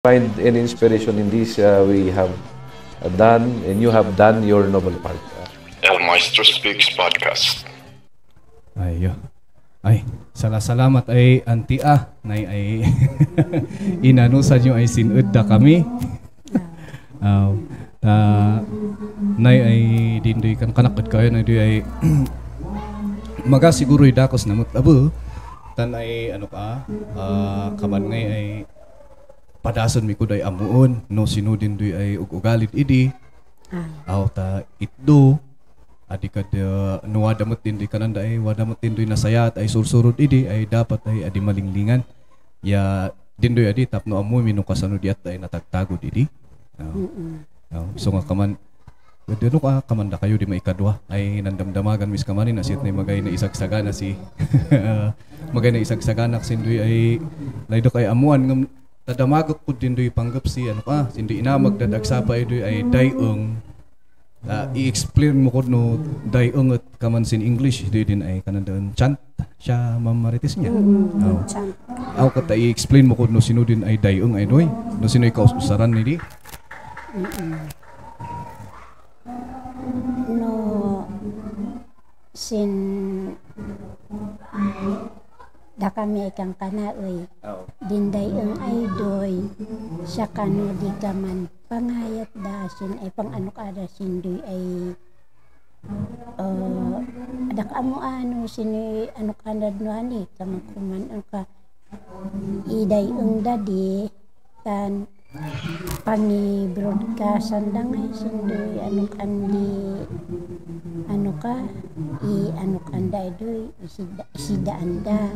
find any inspiration in this we have done and you have done your noble part. El Maestro Speaks Podcast. Ayo. Ay, salamat ay antia nay ay inanusan nyo ay sinud da kami. Nay ay dindoy kan kanakad kayo na ay maga siguro dakos na mutabo tan ay ano ka kaman ngay ay padason mi kuday amuon no sinudin doy ay ugalit idi aw ta itdo adi kad no wadamot din di kananda ay wadamot din doy nasayat ay sursurod idi ay dapat ay adi malinglingan ya dindoy adi tapno amu mi no kasano diat ay natagtagod idi so nga kaman Dino ka kamanda kayo di maikadwa ay nandamdamagan mis kamanin asit na magay na isagsagana si magay na isagsaganak sindoy ay laydo kay amuan ngam tadamagok pud dindoy panggap si ano ka sindoy inamag dadagsapa ay dayong i-explain mo ko no dayong at kaman sin English di din ay kanandaan chant siya mamarites niya Chant. aw kata i-explain mo ko no sinudin ay dayong ay doy no sinoy kausaran ni di No sin da kami ikang kanaoy dinday ang ay doy siya kano di kaman pangayat da sin ay pang ano kada sindoy ay adak amo ano sini ano kada no ani kamang kuman ang ka iday ang dadi tan pangi broadcastan dangay sindoy ano kandi ano ka ano kanda doy isida anda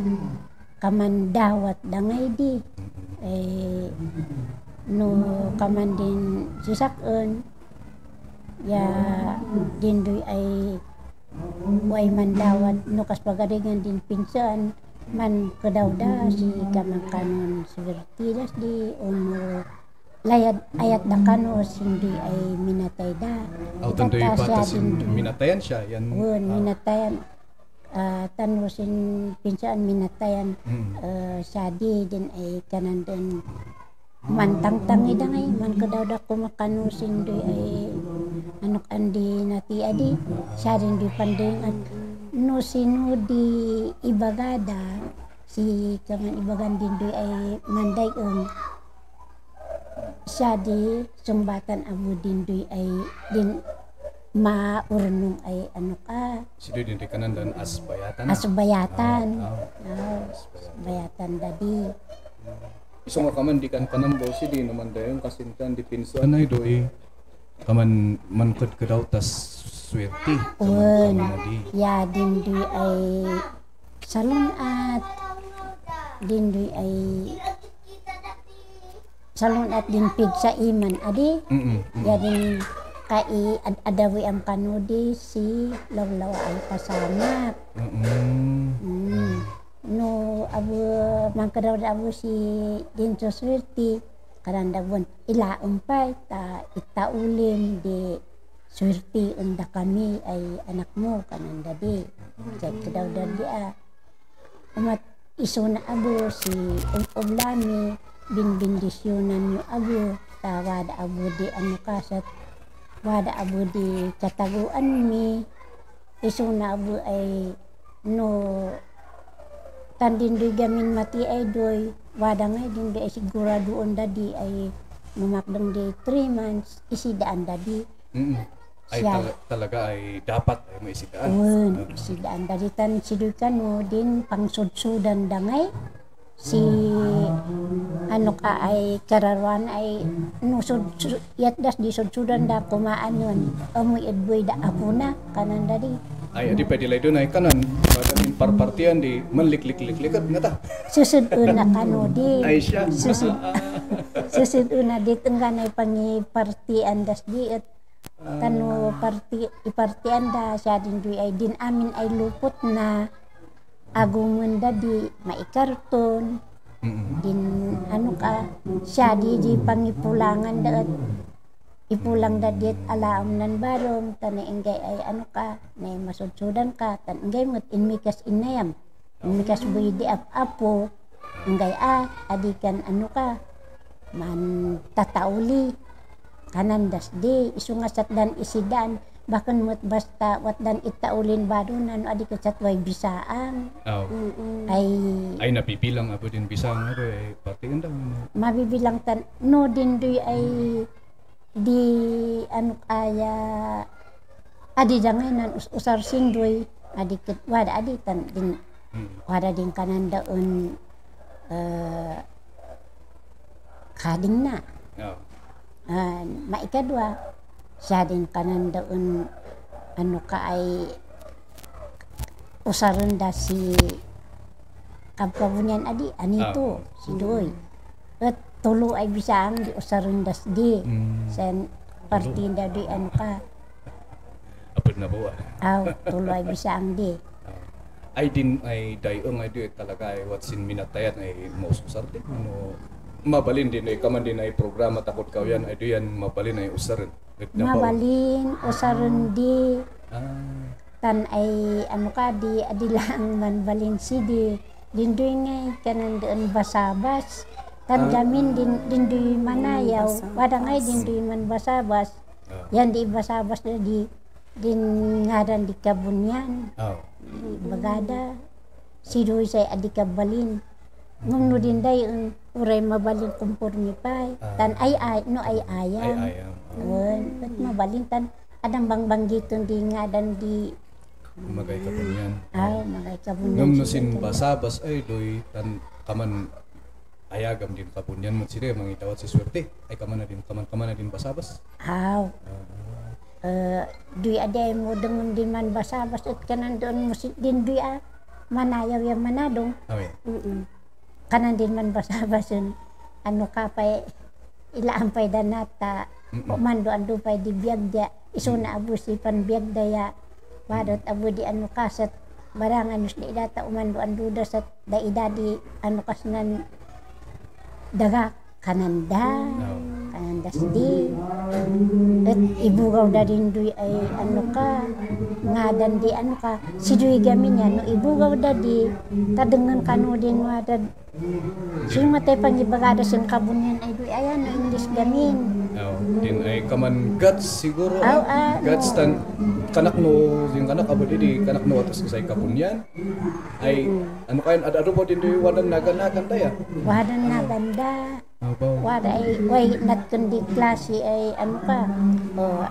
kaman dawat dangay di no kaman din sisakon ya dindoy ay way man dawat no kas pagaringan din pinsan man kadawda si kamang kanon sivertidas di ono layad ayat da kano sindi ay minatay da. Tandoy pa minatayan siya yan. Minatayan tanu sin pinsaan minatayan siya di din ay kanandan mantang-tangi da ngay man kadawda kumakano sindi ay anok andi nati adi siya din di panding at no sino di ibagada si kaman ibagan din di ay manday siya di sumbatan abu dindoy ay din maurnong ay ano ka sido din di kanan dan asbayatan asbayatan dadi iso nga kaman di kan panambaw si di naman dayon kasintan di pinsan ay doy kaman mankod ka daw tas swerte ya dindoy ay salunat dindoy ay salon at din pig sa iman adi ya din kai adawi ang kanudi si lawlawa ay pasamak no abu mangkadaw abu si din swerte karanda bon ila umpay ta itaulim di swerte unda kami ay anak mo kananda di jadi kadaw di umat isuna abu si ublami binbindisyonan nyo abu wada abu di ano kasat wada abu di kataguan mi iso na abu ay no tandindoy gamin mati ay doy wada nga din di ay siguradoon dadi ay mamakdang di 3 months isidaan dadi ay talaga ay dapat ay maisidaan isidaan dadi tan sidoy kano din pangsudsudan dangay si ano ka ay kararuan ay nusod yatdas di sudsudan da kumaan yun amoy edboy da apuna kanan dadi ay adi pwede lay doon ay kanan pada din parpartian di manliklik-liklikat nga ta susud una kano di ay siya susud una di tenggan ay pangi partian das di at kano partian da siya din doy ay din amin ay lupot na agungan dadi maikarton din ano ka siya di pangipulangan daat ipulang dadit alaam nan barong tan enggay ay ano ka na masudsudan ka tan enggay mo inmikas inayam inmikas buy di apo enggay adikan ano ka man tatauli kanandas di isungasat dan isidan bahkan mo't basta wat dan itaulin badunan adi kacat way bisaang Oh. ay Ay napipilang abo din bisang ay pati anda mo. mabibilang tan no dindoy ay di ano kaya adi dangan usar singdoy adi ket wada adi tan din wada din kanandaon kading na Oh. maikadwa siya din kanandaon ano ka ay usaron da si kabkabunyan adi anito si Doy at tulo ay bisaang di usaron das di sen partida di ano ka Apod na buwa. tulo ay bisaang di Ay din ay dayong ay di talaga ay watsin minatayan ay maususarte. No, mabalin din ay kaman din ay programa takot kaw yan ay diyan mabalin ay usarin. mabalin usaron di Ah. tan ay ano ka di adilang man balin si di dindoy ngay kanandaon basabas tan gamin dindoy manayaw wada ngay dindoy man basabas yan di basabas na di din ngaran di kabunyan Oh. bagada si Doy say adi kabalin ngum no din day uray mabalin kumpurmi pay tan ay no ay Ay ayan ba't mabalin tan adang bangbanggiton di nga dan di magay ka po yan. magay kabunyan Ngam no si sin Doy. basabas ay doy tan kaman ayagam din kabunyan mo sila mangitawat si swerte ay kaman na din basabas. Duy aday mo dengon di man basabas at kanan doon mo din duy manayaw yung manadong Awi. kanan din man basabas yun ano ka pa'y ilaan pa'y danata mando ando pa'y di biyagda iso na abo si panbiyagda ya wadot abo di ano kasat barangan nus di data umando ando da sa daidadi ano kasnan daga kananda di at ibugaw da din duy ay ano ka ngadan di ano ka si duy gamin yan no ibugaw da di tadengan kanu din wadad sino matay pangibagada sin kabunyan ay duy ayan no English gamin Din ay kaman guts siguro. Guts no. tan kanak no yung kanak abo di kanak no atas say kabunyan ay ano kayan ado po din doy wadan nagan daya. wadan na ganda Abaw. wada ay way nat kundi klase ay ano ka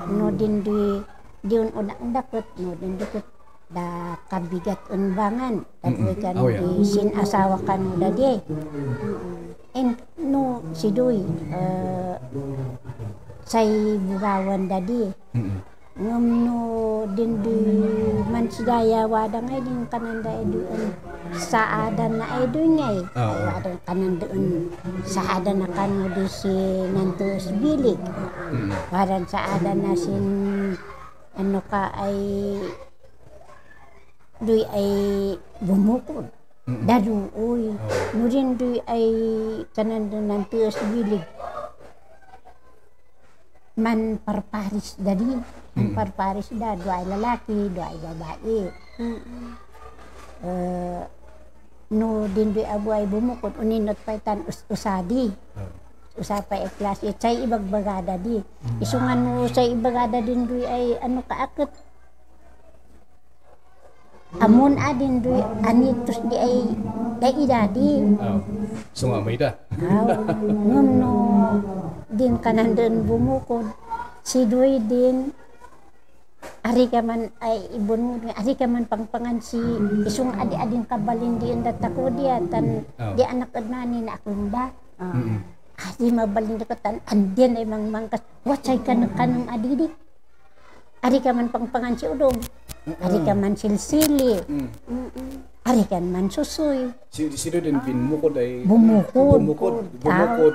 no din duy diun unang dakot no din dakot da kabigat unbangan tapos kan di sin asawa kan dadi and no si Doy say bugawan dadi ngam no din di man sidaya wadang ay din kananda ay doon sa adan na ay doon ngay wadang kananda doon sa adan na kanu di si nantos bilig wadang sa adan na sin ano ka ay doy ay bumukod daduoy nurin doy ay kananda nantos bilig man parparis dadi man parparis da dua ay lalaki dua ay babae no din doy abo ay bumukod uninot paitan usadi usapay klase chay ibagbagada di isungan mo chay ibagada din doy ay ano kaakit amon adin doy anitos di ay idadi Sunga may da. ngum no din kanandun bumukod si Doy din ari ka man ay ibon ari ka man pangpangan si isung adi-ading kabalin di anda tako dia tan di anak admani na akunda adi mabalin ko tan andien ay mangkas watay kanang adidi ari ka man pangpangan si udong ari ka man silsili ari ka man susoy Sino din binmukod ay bumukod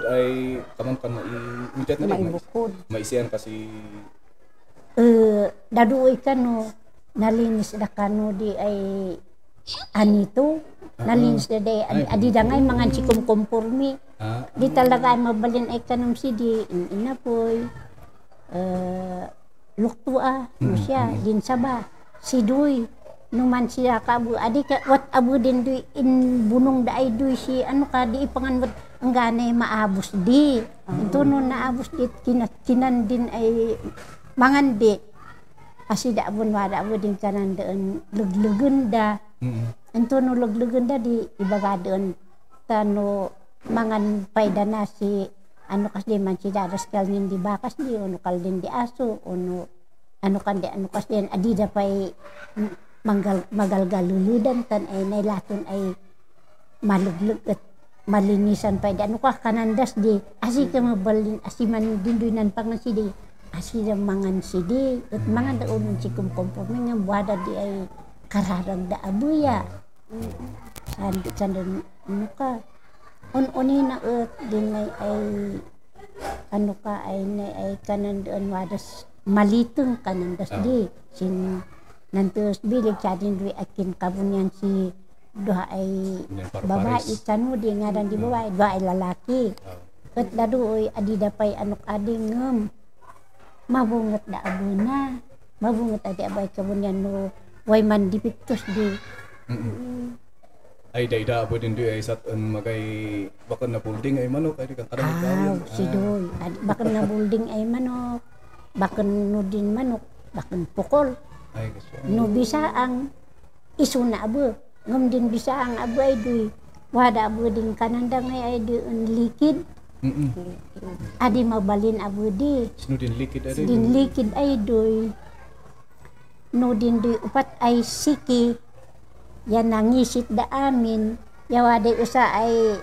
ay kaman kan iutat na rin. maibukod Maisiyan kasi daduoy kano nalinis da kano di ay anito nalinis da day adi dangay mangan si kumkumpurmi di talaga ay mabalin ay kanong si di inapoy luktua no siya din saba si Doy numan siya ka abu adi ka wat abu din Doy in bunong da ay Doy si ano ka di ipangan wat ang ganay maabos di. Ito no naabos di kinan din ay mangandi. Asi da abon wada abo din kanan deun luglugunda. Ito no luglugunda di ibagadeun tano mangan payda na si ano kas di man si daras kal nin di bakas di ono kal din di aso ono ano kas din adida pay magalgaluludan tan ay nailaton ay maluglug at malinisan pa di ano ka kanandas di asi ka mabalin asi man dindunan pang si di asi da mangan si di at mangan da unon si kumkompo nga buhada di ay kararag da abuya sandan ano ka ununi na ut din ay ano ka ay kanan doon wadas malitong kanandas di sin nantos bilig sa din dui akin kabunyan si doha ay babae kanu di ngaran di babae doha ay lalaki ket laduoy adida pay anok ading ngem mabunget da abuna mabunget adi abay kabunyan no way man dipiktos di ay dayda abo din ay sat magay bakan na building ay manok ay kan kadang kawan si doy bakan na building ay manok bakan no din manok bakan pukol ay gusto no bisa ang isuna abo ngam din bisa ang abo ay doy wada abo din kananda ngay ay di likid adi mabalin abo di sino din likid ay din likid ay doy no din doy upat ay siki yan nangisit da amin yawaday usa ay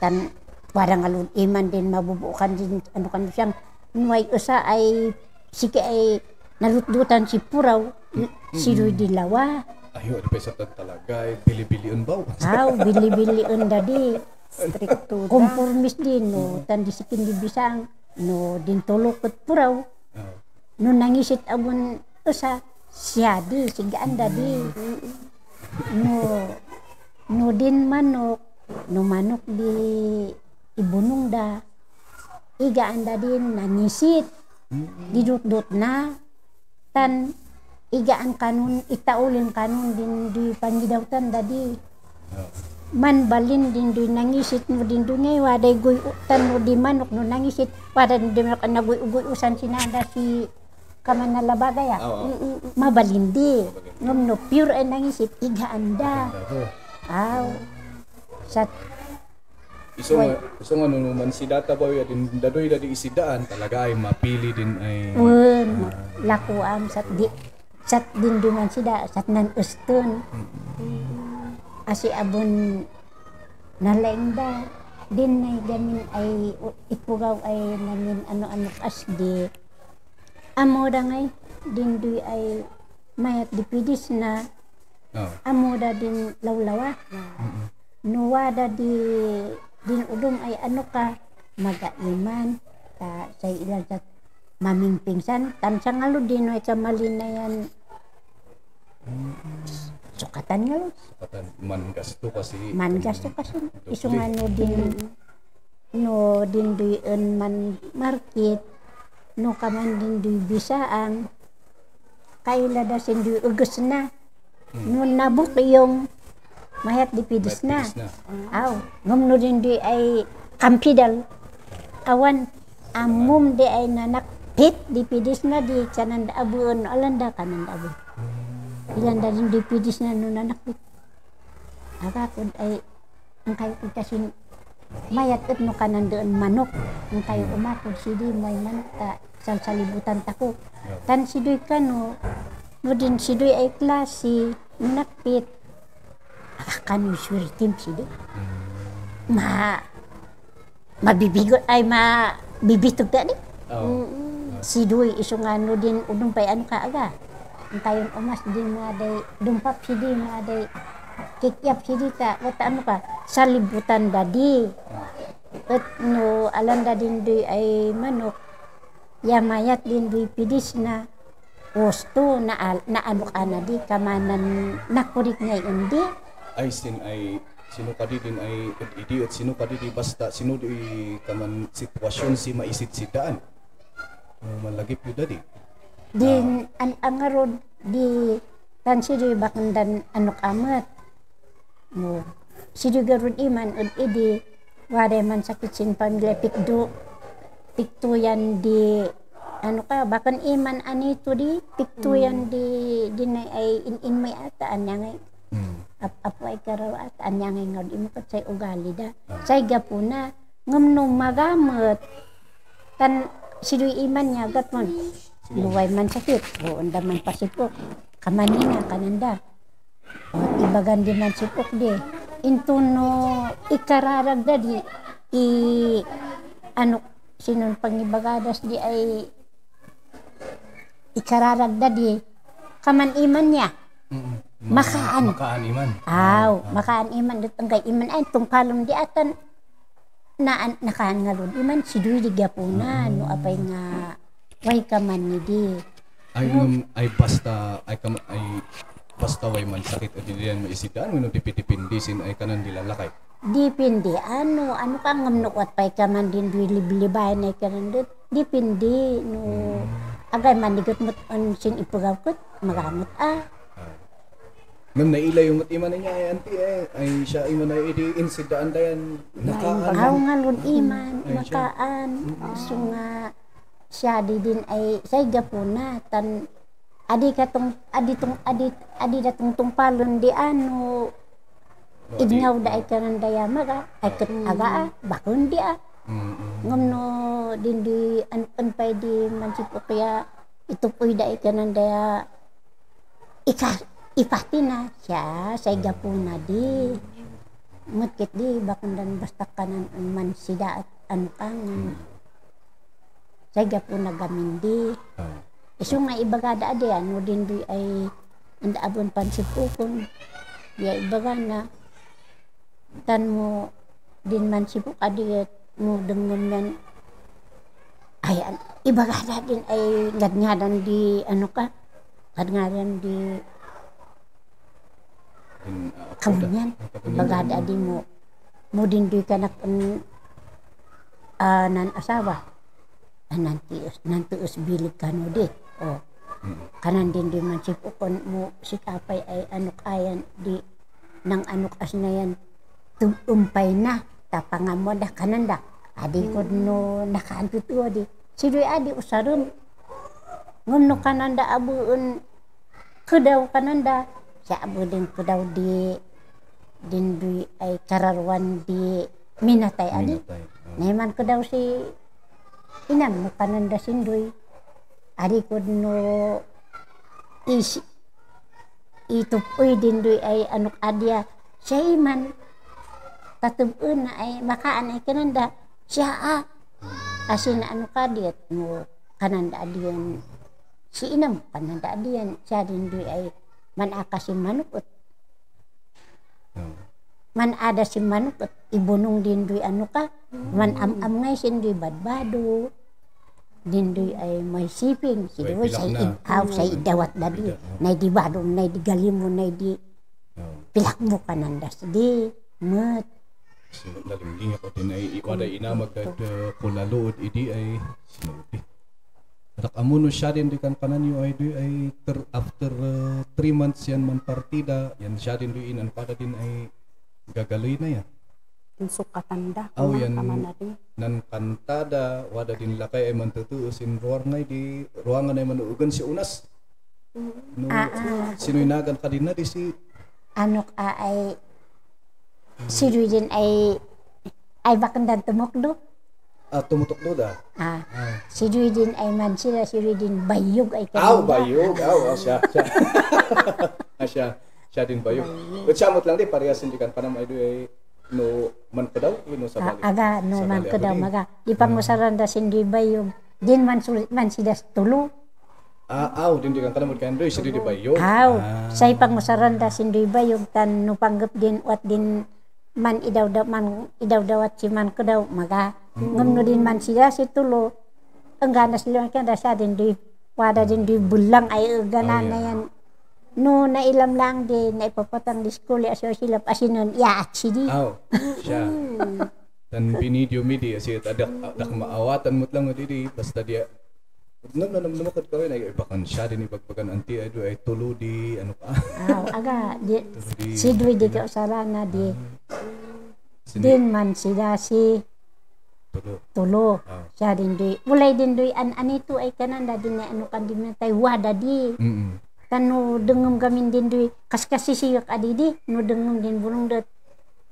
tan parang alun iman din mabubukan din ano kan siyang nuay usa ay siki ay nalutdutan si puraw si Roy Dilawa ayo ada pesa talaga ay bili-bilion baw bili-bilion dadi stricto konformis din no tan disikin di bisang no din tulok ket puraw no nangisit abon usa siya di sigaan dadi no din manok no manok di ibunong da igaan da din nangisit didut-dut na tan igaan kanun itaulin kanun din di pangidawtan da di man balin din di nangisit no din do ngay waday guy tan no di manok no nangisit para di manok naguy usan sinada si kaman na labagaya mabalindi ngam no pure ay nangisip igaanda sat iso nga numan si data boy din dadoy dadi isidaan talaga ay mapili din ay lakuam sat din duman sida sat nan ustun asi abon nalaingda din nay gamin ay ipugaw ay namin ano asdi amoda ngay din duy ay mayat dipidis na amoda din lawlawa nuwada din udum ay ano ka magaiman ta say ilan sa maming pingsan tansa ngalo din ay kamalin na yan sukatan ngalo man gasto kasi isong ano din duy man market no kaman din duy bisaang kaila da sin duy ugus na no nabuk yung mayat dipidis na ngam no din duy ay kampidal awan amum di ay nanak pit dipidis na di kanan da abun alanda kanan da abun ilan da din dipidis na no nanak pit agakod ay ang kayo kasin mayat at no kanan doon manok ang kayo umakod si di may manok ta salibutan tako tan si doy kano no din si doy ay klase nakpit kano suritim si di mabibigot ay mabibitog tadi si doy iso nga no din udong pay ano kaaga ang kayong umas din mga day dumpap si di mga day kikyap si di ta wata ano ka salibutan dadi at no alanda din doy ay manok yamayat din doy pidis na posto na ano ka na di kamanan nakurik ngay hindi ay sino ka din ay idi at sino ka di basta sino di kaman sitwasyon si maisit si daan malagip yun dadi din ang arod di tan si doy bakandan ano kamat mo si doy garod iman ud idi wala man sakit sin pamilya pikto yan di ano ka bakan iman anito di pikto yan di na ay in may ata anya ngay apo ay karaw at anya ngay ngod imo kat say ugali da say gapuna ngamno magamot tan sidoy iman niya gatmon luway man sakit o unda man pasipok kamanina kananda o ibagan di man sipok di into no ikararag da di ano sinon pangibagadas di ay ikararag da di kaman iman niya makaan iman makaan iman datang kay iman ay tungpalom di atan nakaan nga lod iman sidoy di gapuna no apay nga way kaman ni di ay basta way man sakit at hindi yan maisidaan mo dipindisin ay kanan dilalakay dipindi ano ka ngamno wat pay kaman din liblibay na kanan dit dipindi no agay manigot mo sin ipugawkot magamot ngam naila yung iman niya ay anti ay siya iman ay di insidaan dayan nakaan nga lon iman makaan so nga siya di din ay say gapuna tan adi datong tungpalon di ano idngaw da ay kanan daya maga ay kat aga bakon di ngamno din di an pay di mansipok kaya ito po'y da ay kanan daya ipati na siya say gapuna di mutkit di bakon dan basta kanan man sida at ano kang say gapuna gamindi iso nga ibagada adi ano din di ay anda abon pansipukon ya ibaga na tan mo din man sipuk adi mo dengen yan ay ibagada din ay ngadngadan di ano ka ngadngadan di kamunyan ibagada adi mo din di kanak nan asawa nantius bilig kano di kanan din di man sipukon mo sikapay ay anok ayan di nang anok as na yan umpay na tapangamo da kananda adi ko no nakaantutuwa di sidoy adi usarum ngumno kananda abuun kudaw kananda siya abu din kudaw di dinduy ay kararwan di minatay adi naiman kudaw si inam mo kananda sindoy adi ko no itupoy dindoy ay anok adya siya iman tatubun na ay makaan ay kananda siya asin ano kadiyat mo kananda adiyan si inam kananda adiyan siya dindoy ay manaka si manukot man ada si manukot ibunong dindoy ano ka man am ngay sindoy badbado dindoy ay may siping sidoy say say dawat dadi nay di badong nay di galimo nay di pilak mo kananda di mat lalim ako din ay ikwada inamag at kulalood idi ay sinuti rak amuno siya din di kan kanan yu ay di ay after 3 months yan man partida yan siya din di inan pada din ay gagaloy na yan sukatanda yan nan kantada wada din lakay ay mantutuusin ruangan ay manuugan si unas no sinuinagan ka din na di si anok ay sidoy din ay bakandan tumokdo tumutok do da sidoy din ay man sila sidoy din bayog ay bayog siya din bayog but samot lang di parehas hindi kan panam ay no man ko daw sa bali aga no man ko daw maga di pa mo saranda sindoy bayog din man sulit man sila tulo din di kan kanamod kan doy sidoy di bayog say pang mo saranda sindoy bayog tan no panggap din wat din man idaw dawat si man ko daw maga ngumno din man sila si tulo ang ganas lang kan sa din di wada din di bulang ay ganan na yan no nailam lang din na ipapatang di school asyo sila asinon yaat sidi siya dan binidyo midi asi tadak maawatan mo lang di basta dia namakot ka rin ay ibakan siya din ipagpagan anti ay tulo di ano ka aga si Dwi di ka usara na di Din man sila si Tulo. Ah. Siya din doy. Mulay din doy anito ay kananda din na ano kan din tay wada di. Tanu dengem gamin din doy kas sisiyok adi di no dengem din bulong dat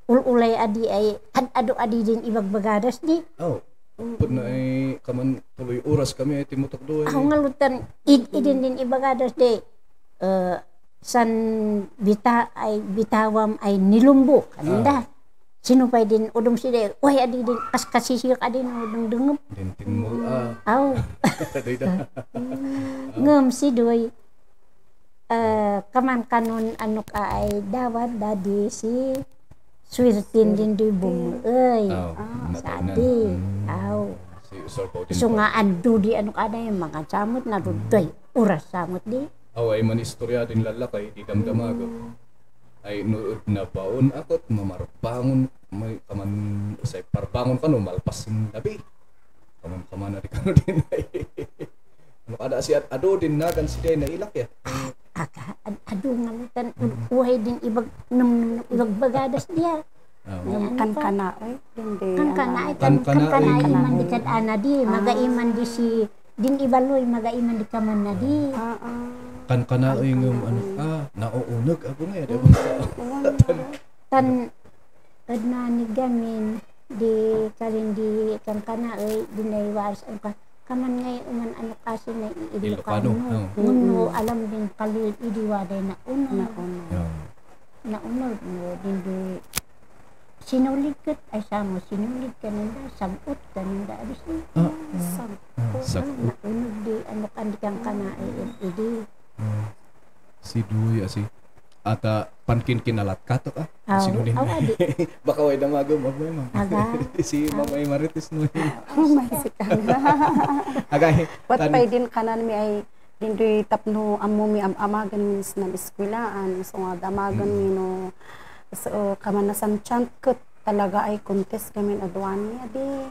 ulay adi ay ado adi din ibagbagadas di. Oh. Pud na ay kaman tuloy oras kami ay timutok do ay. Ako ngalutan idin din ibagadas di. San bitawam ay nilumbo kananda. Sino pa din udong sila, uy adi din kasisiyok adi no udong dengem. Din tinmul Aw. Ngem si doy kaman kanon ano ka ay dawat dadi si swirtin din doy bumuoy. Sadi. Aw. Si usar po din. So nga ando di ano ka na yung mga samot na doy oras samot di. Aw ay man istorya din lalakay di damdamago. Ay nuod na baon akot mamarbangon may kaman say parbangon kano malpas ng labi. Kaman na di kano din ay. Ano kada si ado din na kan si day na ilak ya. Ado nga lutan uhay din ibag bagadas diya. Kan kana ay dindi. Kan kana iman di kad ana di magaiman di si din ibaloy magaiman di kaman na di. Kan kana ay ngum ano nauunag ako nga di Tan adna ni gamin di kalin di kan kana ay dinay waras ang kaman ngay uman ano kasi na Ilocano. Nguno alam din kalit idiwaday na una. Na una mo din di sinulikat ay samo sinulit kananda sagot kananda abis ni. Sagot. Unog di ano kandikang kana ay idi. Si Duy asi ata pankin kinalat kato sino din adi. Baka way damagom abay ma'am. Si Ma'am ay Marites no. May sikang. Agay. Wat pay din kanan mi ay dindoy tapno ammo mi amagan mi sa eskwelaan so nga damagan mi no so kaman na samchant ket talaga ay contest kami adwan adi.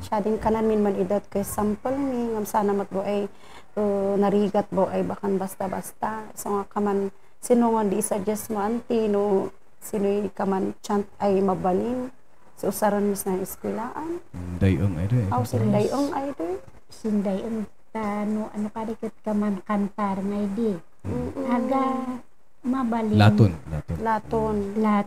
Siya din kanan min man idot kay sample mi ngam sana matbo ay narigat bo ay bakan basta-basta so nga kaman sino nga di suggest mo anti no sino kaman chant ay mabalin so usaran mis na eskwelaan Dayong ay doy. Dayong ay doy. Sindayong tano ano kadikit kaman kantar ngay di. Aga mabalin. Laton.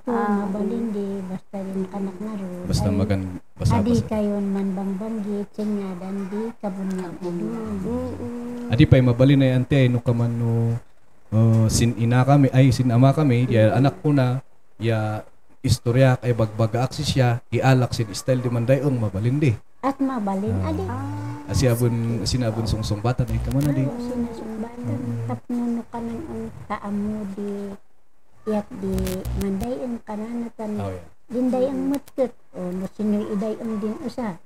Mabalin di basta din kanak na ro. Basta magan basa. Adi kayon man bangbanggi tingadan di kabunyan Adi pay mabalin ay ante ay no kaman no sin ama kami ya anak ko na ya istorya kay bagbaga aksi siya ialak sin style di man dayong mabalin di. At mabalin adi. Sinabon sungsumbatan ay kaman adi. Sinasumbatan tapno no kanan ang kaamo di yak di manday ang kananatan. Dinday ang mutket o no sinoy iday ang din usa.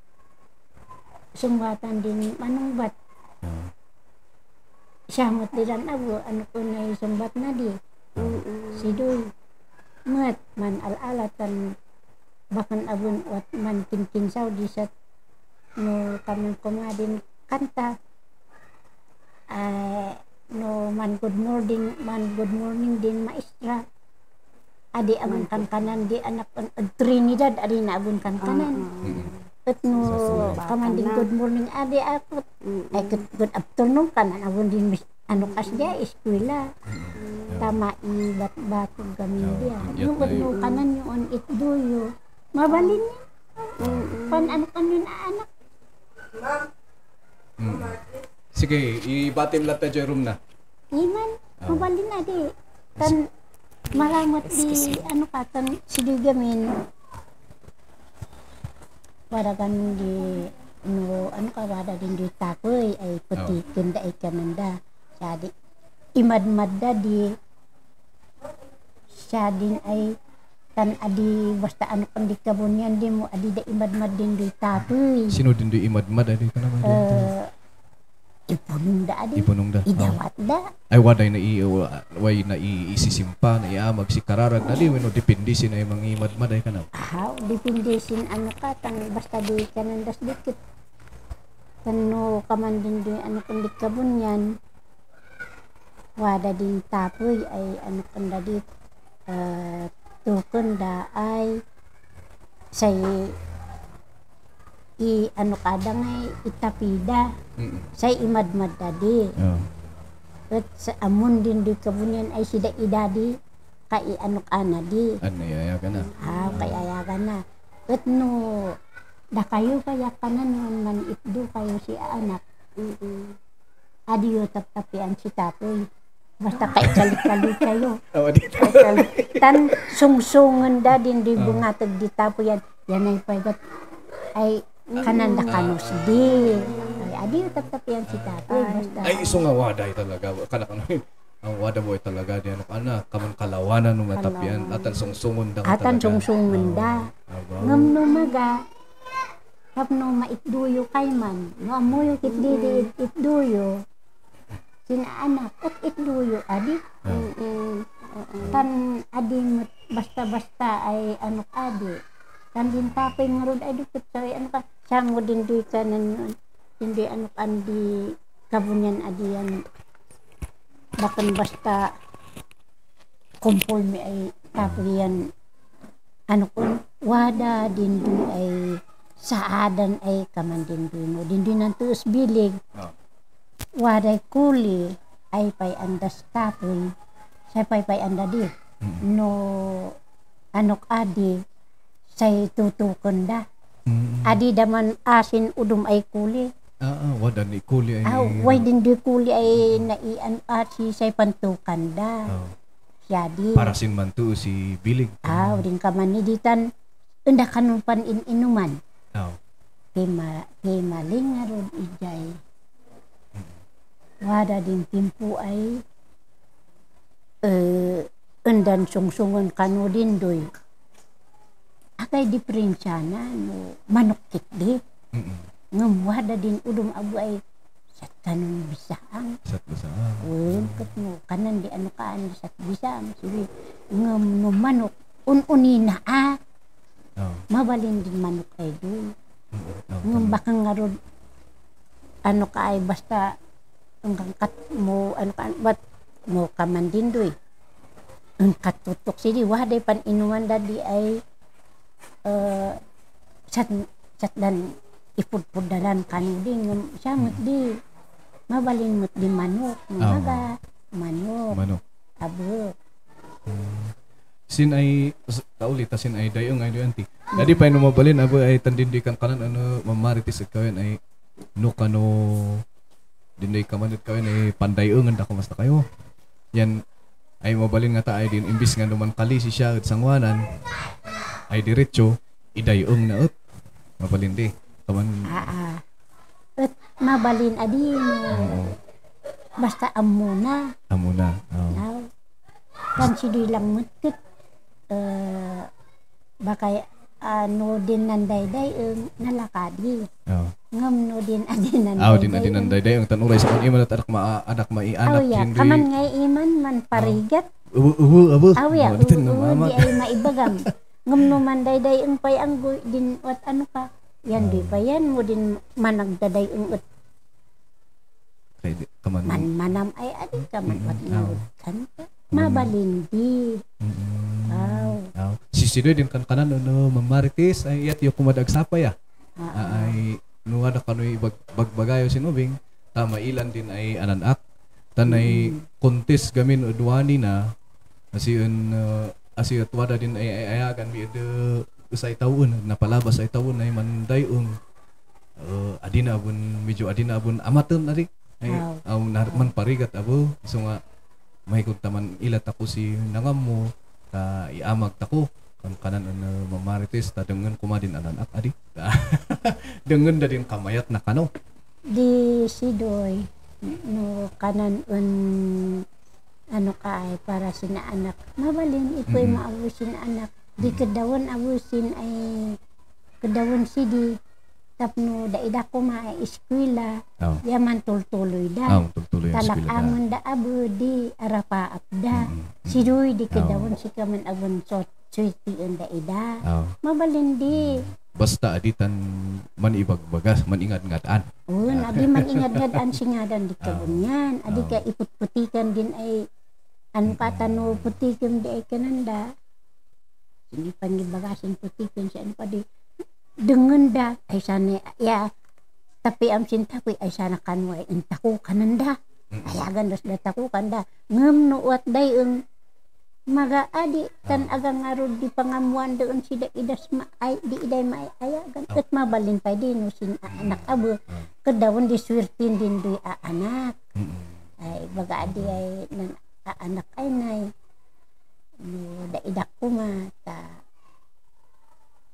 Sumbatan din manong bat. Siyamot diran abo ano ko na sumbat na di. Sidoy mat man alalatan bakan abun wat man kinkinsaw di sa no kami kumadin kanta no man good morning din maestra adi aman kanan di anak Trinidad adi na abun kanan at no kamanding good morning adi ako ay good afternoon kanan abun din ano kasya eskwela tama ibat-bato gamin dia no kanan yung itduyo mabalin niya pan ano kanon anak. Sige, ibatim lang tayo room na. Iman, mabalin na di. Tan malamat di ano ka tan sidigamin. Wala kan di no ano ka wala din di takoy ay puti kenda ay kananda. Jadi imad-mad di siya din ay tan adi basta ano kan di kabunyan di mo adi da imad-mad din di takoy. Sino din di imad-mad adi ka naman dito? Ipunong da. Idawat da. Ay waday na iisisimpa na iamag si kararag na di weno depende sin ay mga imad-mad ay kana. Depende sin ano ka tan basta di kanandas dikit. Tano kaman din di ano kun di kabunyan. Wada din tapoy ay ano kun da di tukon da ay say ano kada ngay itapida say imadmad dadi at sa amon din di kabunyan ay sida idadi kay ano ana di Ano yaya ka na? kay ayagan na at no da kayo kaya kanan man itdo kayo si anak adiyo taptapian si tapoy basta kay kali kayo tan sungsungan da din di bungatag di tapoy yan ay paygat ay kanan da kanos di ay adiyo taptapian si tapoy basta Ay iso nga waday talaga. Kana ang wada boy talaga di ano kana kaman kalawanan ng matapian atan sungsungon da ka atan talaga. sungsungan da ngam no maga tapno maitduyo kay man no amoyo kitdi itduyo sina anak at itduyo adi tan adi basta ay ano adi tan din tapay ngarod ay dukot sa ano ka sango din duy kanan hindi ano andi kabunyan adi yan bakan basta kumpol mi ay tapay yan ano kun wada din duy ay saadan ay kaman din duy mo din duy nang tuos bilig waday kuli ay pay andas tapoy say pay anda di no anok adi say tutukon da adi daman asin udum ay kuli Wada ni kuli ay way din di kuli ay naian asi say pantukan da siya di para sin man tu si bilig. din kaman ni ditan unda kanun pan inuman kay malingarod ijay wada din timpo ay undan sungsungan kanu din doy akay diferensya na no manukit di ngam wada din udum abu ay sat kanun bisaang Sat sa kat mo kanan di ano kaan sat bisaang sige ngam no manok ununina mabalin din manok ay doy ngam bakang ngarod ano ka ay basta hanggang kat mo ano ka bat mo kaman din doy ang katutok sidi waday pan inuman dadi ay chat dan ipudpudalan kanuding siamot di mabalin mot di manok maga manok abo sin ay kaulit sin ay dayong ay anti dadi pa no mabalin abo ay tandindikan kanan ano mamaritis kawen ay no kano dinday kamanit kawen ay pandayon da kamusta kayo yan ay mabalin nga ta ay din imbis nga naman kali si siya at sangwanan ay diretso idayong na ut mabalin di kaman at mabalin adi no basta amuna kan sidoy lang mutkit bakay no din nandayday nalakadi ngam no din adin nandayday din nandayday ang tanuray sa kan iman at anak maianak kaman ngay iman man parigat abo di ay maibagam ngam no mandayday ang pay ang din wat ano ka yan di pa yan mo din managdaday ang ut kaman manam ay adi kaman wat kan mabalin di sisidoy din kan kanan no mamaritis ay yat yo kumadagsapay ay nuwada kanoy bagbagayo sinubing tama ilan din ay ananak tanay kontes gamin udwani na asi atwada din ay ayagan mi usay taon napalabas ay taon ay mandayong adina abun amaten ari ay man parigat abo so nga mahigod taman ilat ako si nangam mo ka iamag tako kan kanan mamarites ta dengan kumadin anak adi dengan da din kamayat na kano di sidoy no kanan ano ka ay para sina anak mabalin ipoy maabusin anak di kedawan abusin ay kedawan sidi tapno da ida ko ma eskwela yaman tultuloy da talak amon da abo di arapa apda sidoy di kedawan si kaman abon suiti da ida mabalin di basta aditan man ibagbagas man ingat-ngataan adi man ingat-ngataan singadan di kabunyan adi ka iputputikan din ay ano katano putikan di ay kananda sini pangibagasin putikin siya pa di dengan da ay sana ya tapi am cinta ko ay sana kanway entako kananda ayagan das dataku kanda ngem nuwat day magaadi tan agang ngarod di pangamuan doon sida idas ma ay di iday ma ayagan ket mabalin pa din sin anak abo kedawon di swirtin din di anak ay bagaadi ay nan anak ay nay no da idak kuma ta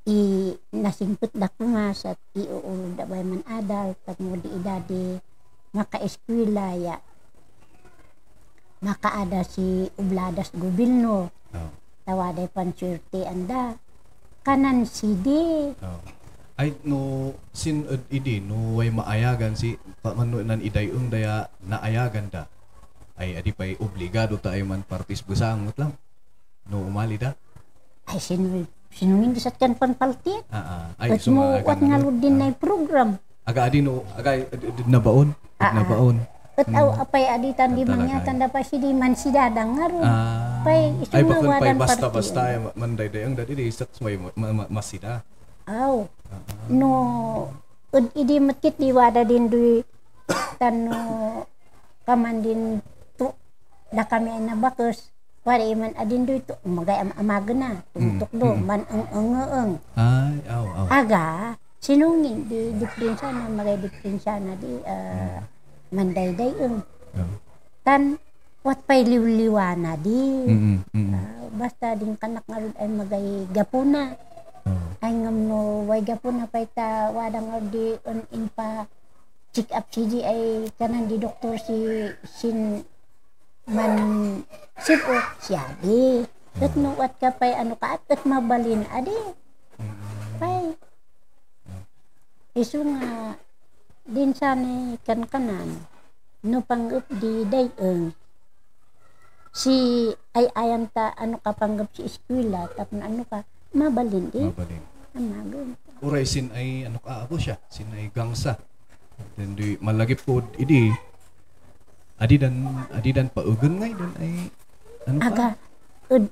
i nasimput da kuma sa iuul da bay man adal pag mo di idadi maka-eskwela ya makaada si Ubladas Gobyerno tawaday panswerte anda kanan sidi ay no sin idi no way maayagan si pamanunan idayong daya naayagan da ay adi pay obligado ta ay man partis besangot lang no umali da ay sinungin di satkan panpaltian ay so mo wat ngalud din na program aga adi no aga nabaon At apay aditan di mangyatan da pa si di man si dadang ngaron. Pay ay bakun pay isumawadan basta manday dayang dati di sat may masida. Aw. No idi matkit di wada din duy tano kamandin to da kami na bakos para iman adin duy to magay amagna tumutok do man ang Ay aw. Aga sinungin di diferensya na magay diferensya na di manday-day tan wat pay liwliwana di basta din kanak nga ay magay gapuna ay ngam no way gapuna pay ta wadang di in pa check up si ay kanan di doktor si sin man sipo siya di ket no wat ka pay ano ka at mabalin adi pay isu nga din sana kanan no panggap di dayeng si ay ayam ta ano ka panggap si eskwela tapon ano ka mabalin di amagon uray sin ay ano ka abo siya sin ay gangsa then di malagip po idi adidan paugon ngay dan ay ano aga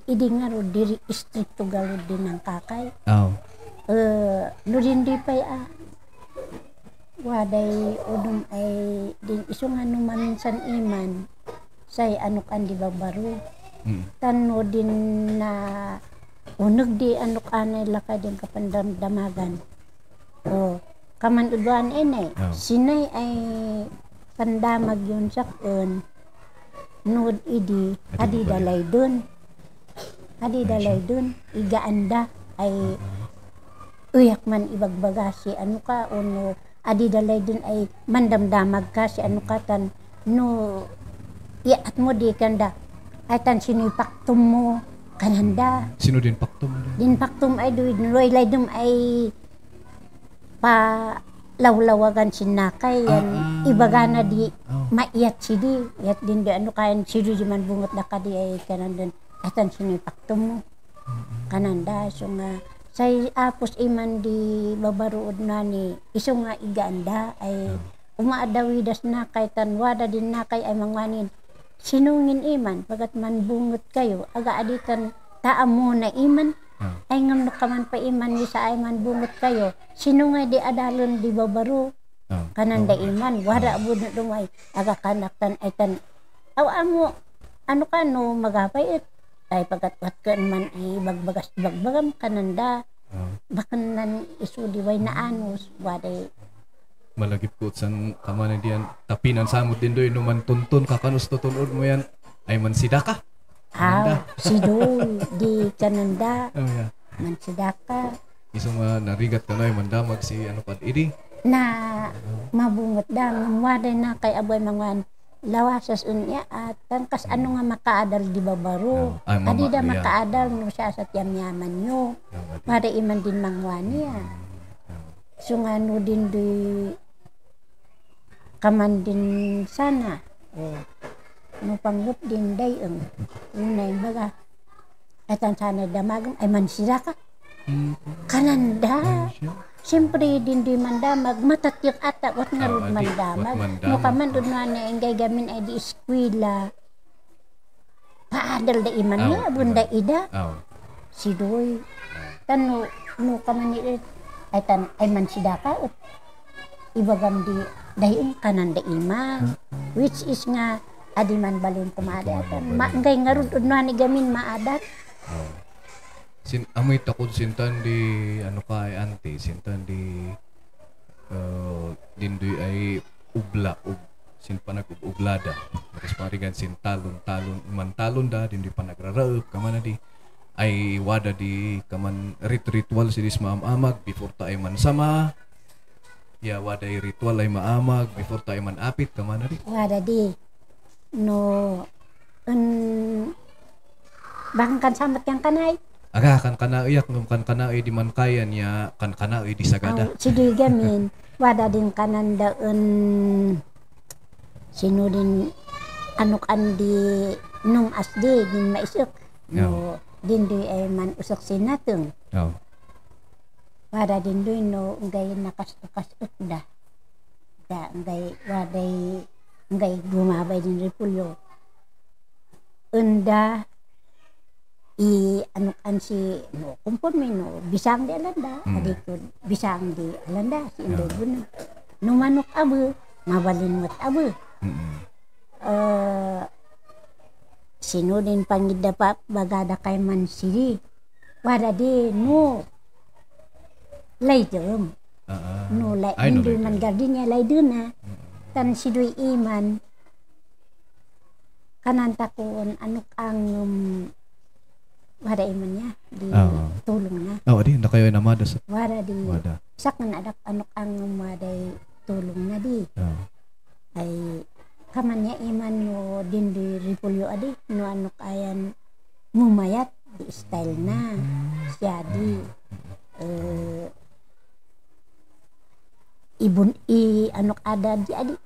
idi nga ro diri stricto galod din ng kakay no din di pay waday udum ay din isong ano maminsan iman say ano kan di babaro tano din na unag di ano kanay lakay din kapandamagan kaman udwan enay sinay ay pandamag yun sakon nuod idi adi dalay dun igaanda ay uyak man ibagbaga si ano ka ono adi dalay dun ay mandamdamag ka si ano katan no iat mo di kanda ay tan sino'y paktum mo kananda sino din paktum din paktum ay duwid nuloy lay dum ay pa lawlawagan sinakay yan ibagana di maiat si di iat din di ano kayan si di man bungot na ka di ay kananda ay tan sino'y paktum mo kananda so nga say apos iman di babaruod na ni iso nga iganda ay umaadawidas na kay tanwada din na kay ay mangwanin sinungin iman pagat man bungot kayo aga aditan taam mo na iman ay ngam kaman pa iman ni sa ay man bungot kayo sinungay di adalon di babaro kananda iman wada bud na dumay aga kanaktan ay tan amo ano ka no magapay ay pagkat kan man ibagbagas-bagbagam kananda bakanan isu diway na anos waday malagip ko san kamanan diyan tapinan samot din doy no man tuntun kakanus tutunod mo yan ay man sidaka sidol di kananda man sidaka isong narigat ka na ay mandamag si ano pad idi na mabungot da waday na kay aboy mga lawasas unya at tangkas ano nga makaadal di babaro adi da makaadal no siya sa tiyam-yaman nyo para iman din mangwani so nga no din di kaman din sana no panggap din dayeng unay baga atan sana damagam ay man sila ka kananda siyempre din di mandamag matatyak ata wat nga rod mandamag no kaman doon na ingay gamin ay di eskwela paadal da iman niya bunda ida sidoy. Tan no kamanit ay tan ay man sidaka ut ibagam di dayon kanan da ima which is nga adi man balin kumadatan ngay ngarud no ni gamin maadat. Amoy takod sintan di ano ka ay ante sintan di dindoy ay ubla sin panag-ublada. Tapos parigan sin talon man da dindoy panagraraep kamana di ay wada di kaman ritual sidis maamag before ta ay man sama. Ya wada ay ritual ay maamag before ta ay man apit kamana di. Wada di no bangkan samat yang kanay. Aga kan kanaiyak ngum kan kanai di man kaya niya kan kanai di sagada. Sidoy gamin wada din kanan daun sino din anok andi nung asdi din maisuk no din doy ay man usok sinatong. Wada din doy no ngay nakas-ukas da ngay waday ngay gumabay din repulyo. Unda anok an si no kumpon mi no bisang di alanda adikod bisang di alanda si inday buna no manok abu mabalin mat abu sino din pangida pa bagada kay man siri wada di no laydem no lay hindi man gardinya laydena tan sidoy iman kanan takon anok ang wada imannya di tulong na. Di na kayo namada sa wada di sak na adak anok ang waday tulong na di. Ay kamannya iman no din di repulyo adi no anok ayan mumayat di style na siya di ibun anok ada di adi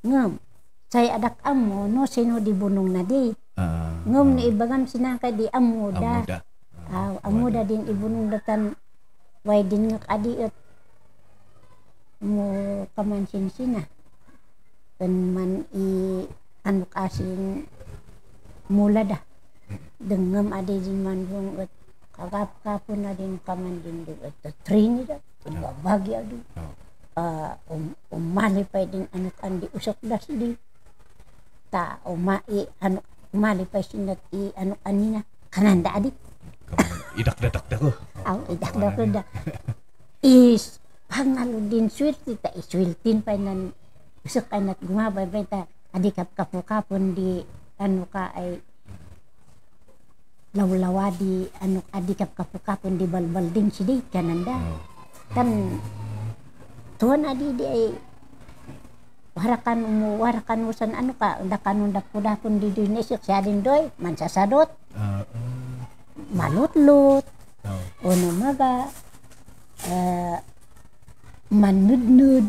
ngem saya adak amo no sino di bunong na di. Ngom ni ibagam sinangka di amuda. Amuda din ibunong datan way din ngak adi at mo kamansin sina. Kan man anok asin mula da. Dengam adi din man bung at kakap-kapon na din kaman din di at trini da. Bagi adu. Malipay din anok andi usok das di. Ta anok malipay sinat anok anina kananda adi. Idak-dadak ko. Idak-dadak is pangalo din swerte ta isweltin pa nan usok ay nat gumabay ta adi kapkapon di ano ka ay lawlawa di anok adi kapkapon di balbal din sidi kananda tan tuan adi di ay warakan usan ano ka dakan dapon di Indonesia siya din doy mansasadot malutlut ono maga manudnud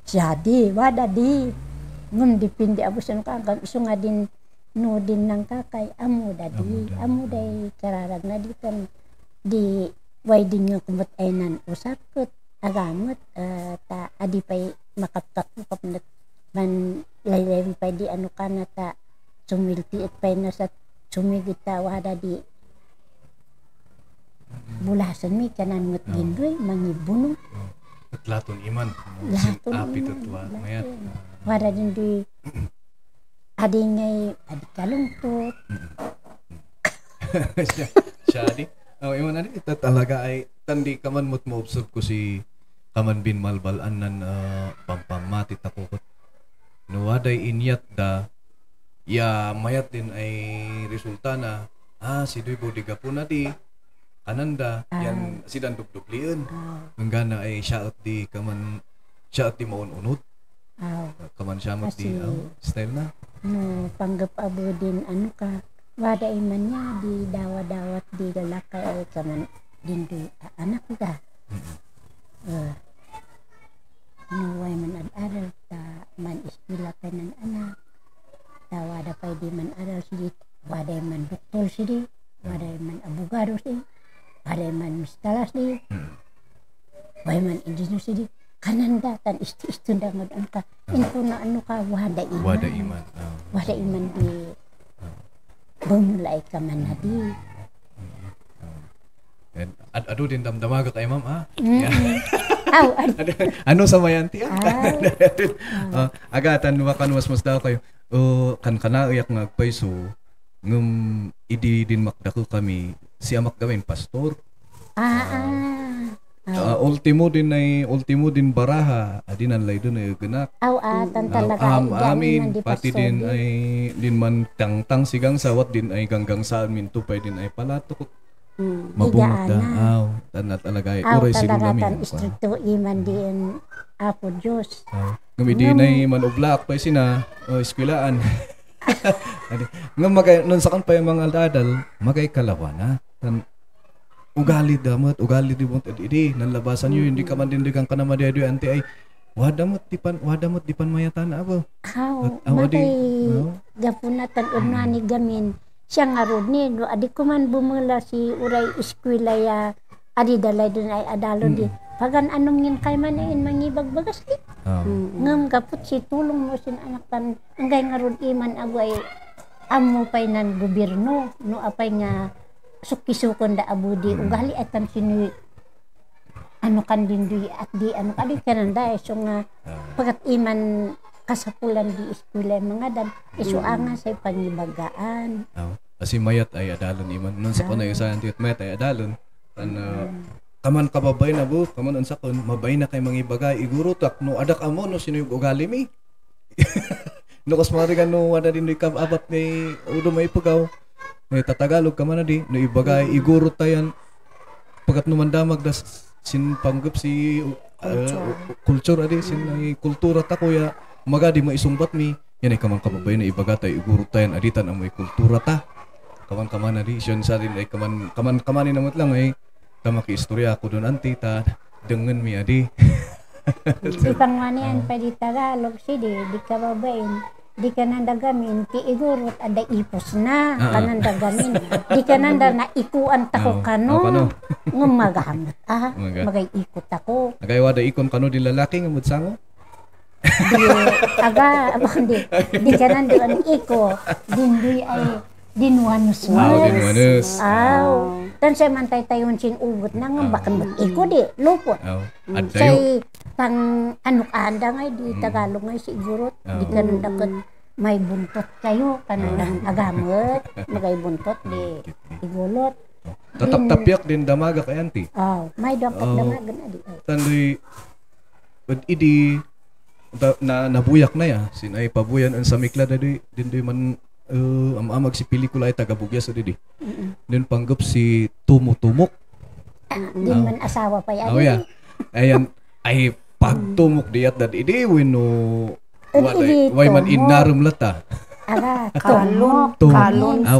jadi wada di ngum dipindi abusan ka isu nga din no din nang kakay amo day kararag na di kan di way din nga kumot ay nan usakot agamot ta adi pay makapkapukap na man laylay pay di ano ka na ta sumilti at pay na sa sumigit ta wada di bulasan mi kanan ngot gindoy mangibunong at laton iman apit at mayat wada din di adi ngay adi kalungkot siya adi iman adi ito talaga ay tandi kaman mo't mo-observe ko si kaman bin malbal anan pampamati takukot no waday inyat da ya mayat din ay resulta na si Doy Bodiga po na di kananda yan sidan dugduglian manggana ay siya at di maununod kaman siya mat di style na no panggap abo din ano ka waday man niya di dawat di galakay ay kaman din di anak ka no way man ad-aral ta man ispila ka ng anak ta wada pay di man aral sidi waday man doktor sidi waday man abogado sidi waday man mistalas sidi waday man engineer sidi kananda tan istunda ngod ka info na ano ka wada iman di bumulay ka man na di Ado din damdamaga kay ma'am Aw, ano sa mayanti agatan wakan mas daw kayo kan kana uyak nga paiso ngum idi din makdako kami si amak gawin pastor ultimo din baraha adinan lay dun ay ganak tan talaga. amin pati din ay din man tangtang sigang sawat din ay ganggang sa amin tupay din ay palatok mabungot da tanat talaga ay uray siguro talaga namin tan istrikto iman din Apo Diyos. Ngumidi na man oblak pa sina eskwelaan ngam nun sa kan pa yung mga dadal magay kalawa na tan ugali di mo idi nanlabasan yun hindi ka man dindigang ka na madyadoy anti ay wadamot dipan mayatan abo Matay gapunatan unani gamin siya nga rod ni do adi ko man bumula si uray eskwela ya adi dalay dun ay adalo di pagan anong yin kay man in mangibagbagas di ngam kaput si tulong mo sin anak tan angay nga rod iman agway amo pay nan gobyerno no apay nga sukisukon da abudi ugali atan sini ano kan dinduy at di ano kadi kananda so nga pagat iman kasapulan di eskwela mga dan isu anga say pangibagaan kasi mayat ay adalon iman nun sa kunay usahan tiyot mayat ay adalon tan kaman kababay na bu kaman unsa kon mabay na kay mangibagay iguro tak no adak amo no sino yung ugali mi no kasmari kan no wala din kababat ni udo may pugaw may tatagalog ka man na di no ibagay iguro tayan pagat no mandamag das sin panggap si culture adi sin ay kultura ta kuya magadi maisungbat mi yan ay kaman kababay na ibaga tayo iguro tayan aditan amoy kultura ta kaman na di siyon sa din ay kamanin namot lang ay kamaki istorya ako doon anti ta dengan mi adi si pangwanian pa di Tagalog si di kababain di ka nanda gamin ti igurot ada ipos na kananda gamin di ka nanda na ikuan tako kano ngumagamot magay ikot ako nagaywa da ikon kano di lalaki nga mudsango di aga di ka nanda an iko dinduy ay dinwanus tan say mantay tayon sin ugot na nga bakan iko di lupot say pang anuk anda ngay di Tagalog ngay siguro di kanang dapat may buntot kayo kanang agamot magay buntot di igulot tatap-tapyak din damaga kay anti may dapat damaga na di tandoy idi na nabuyak na ya sin ay pabuyan ang samikla dadi dindoy man amag si pelikula ay taga-Bugyas di din panggap si Tumok din man asawa pa yan ayan ay pagtumok diyat dad idi wino way man inarum lata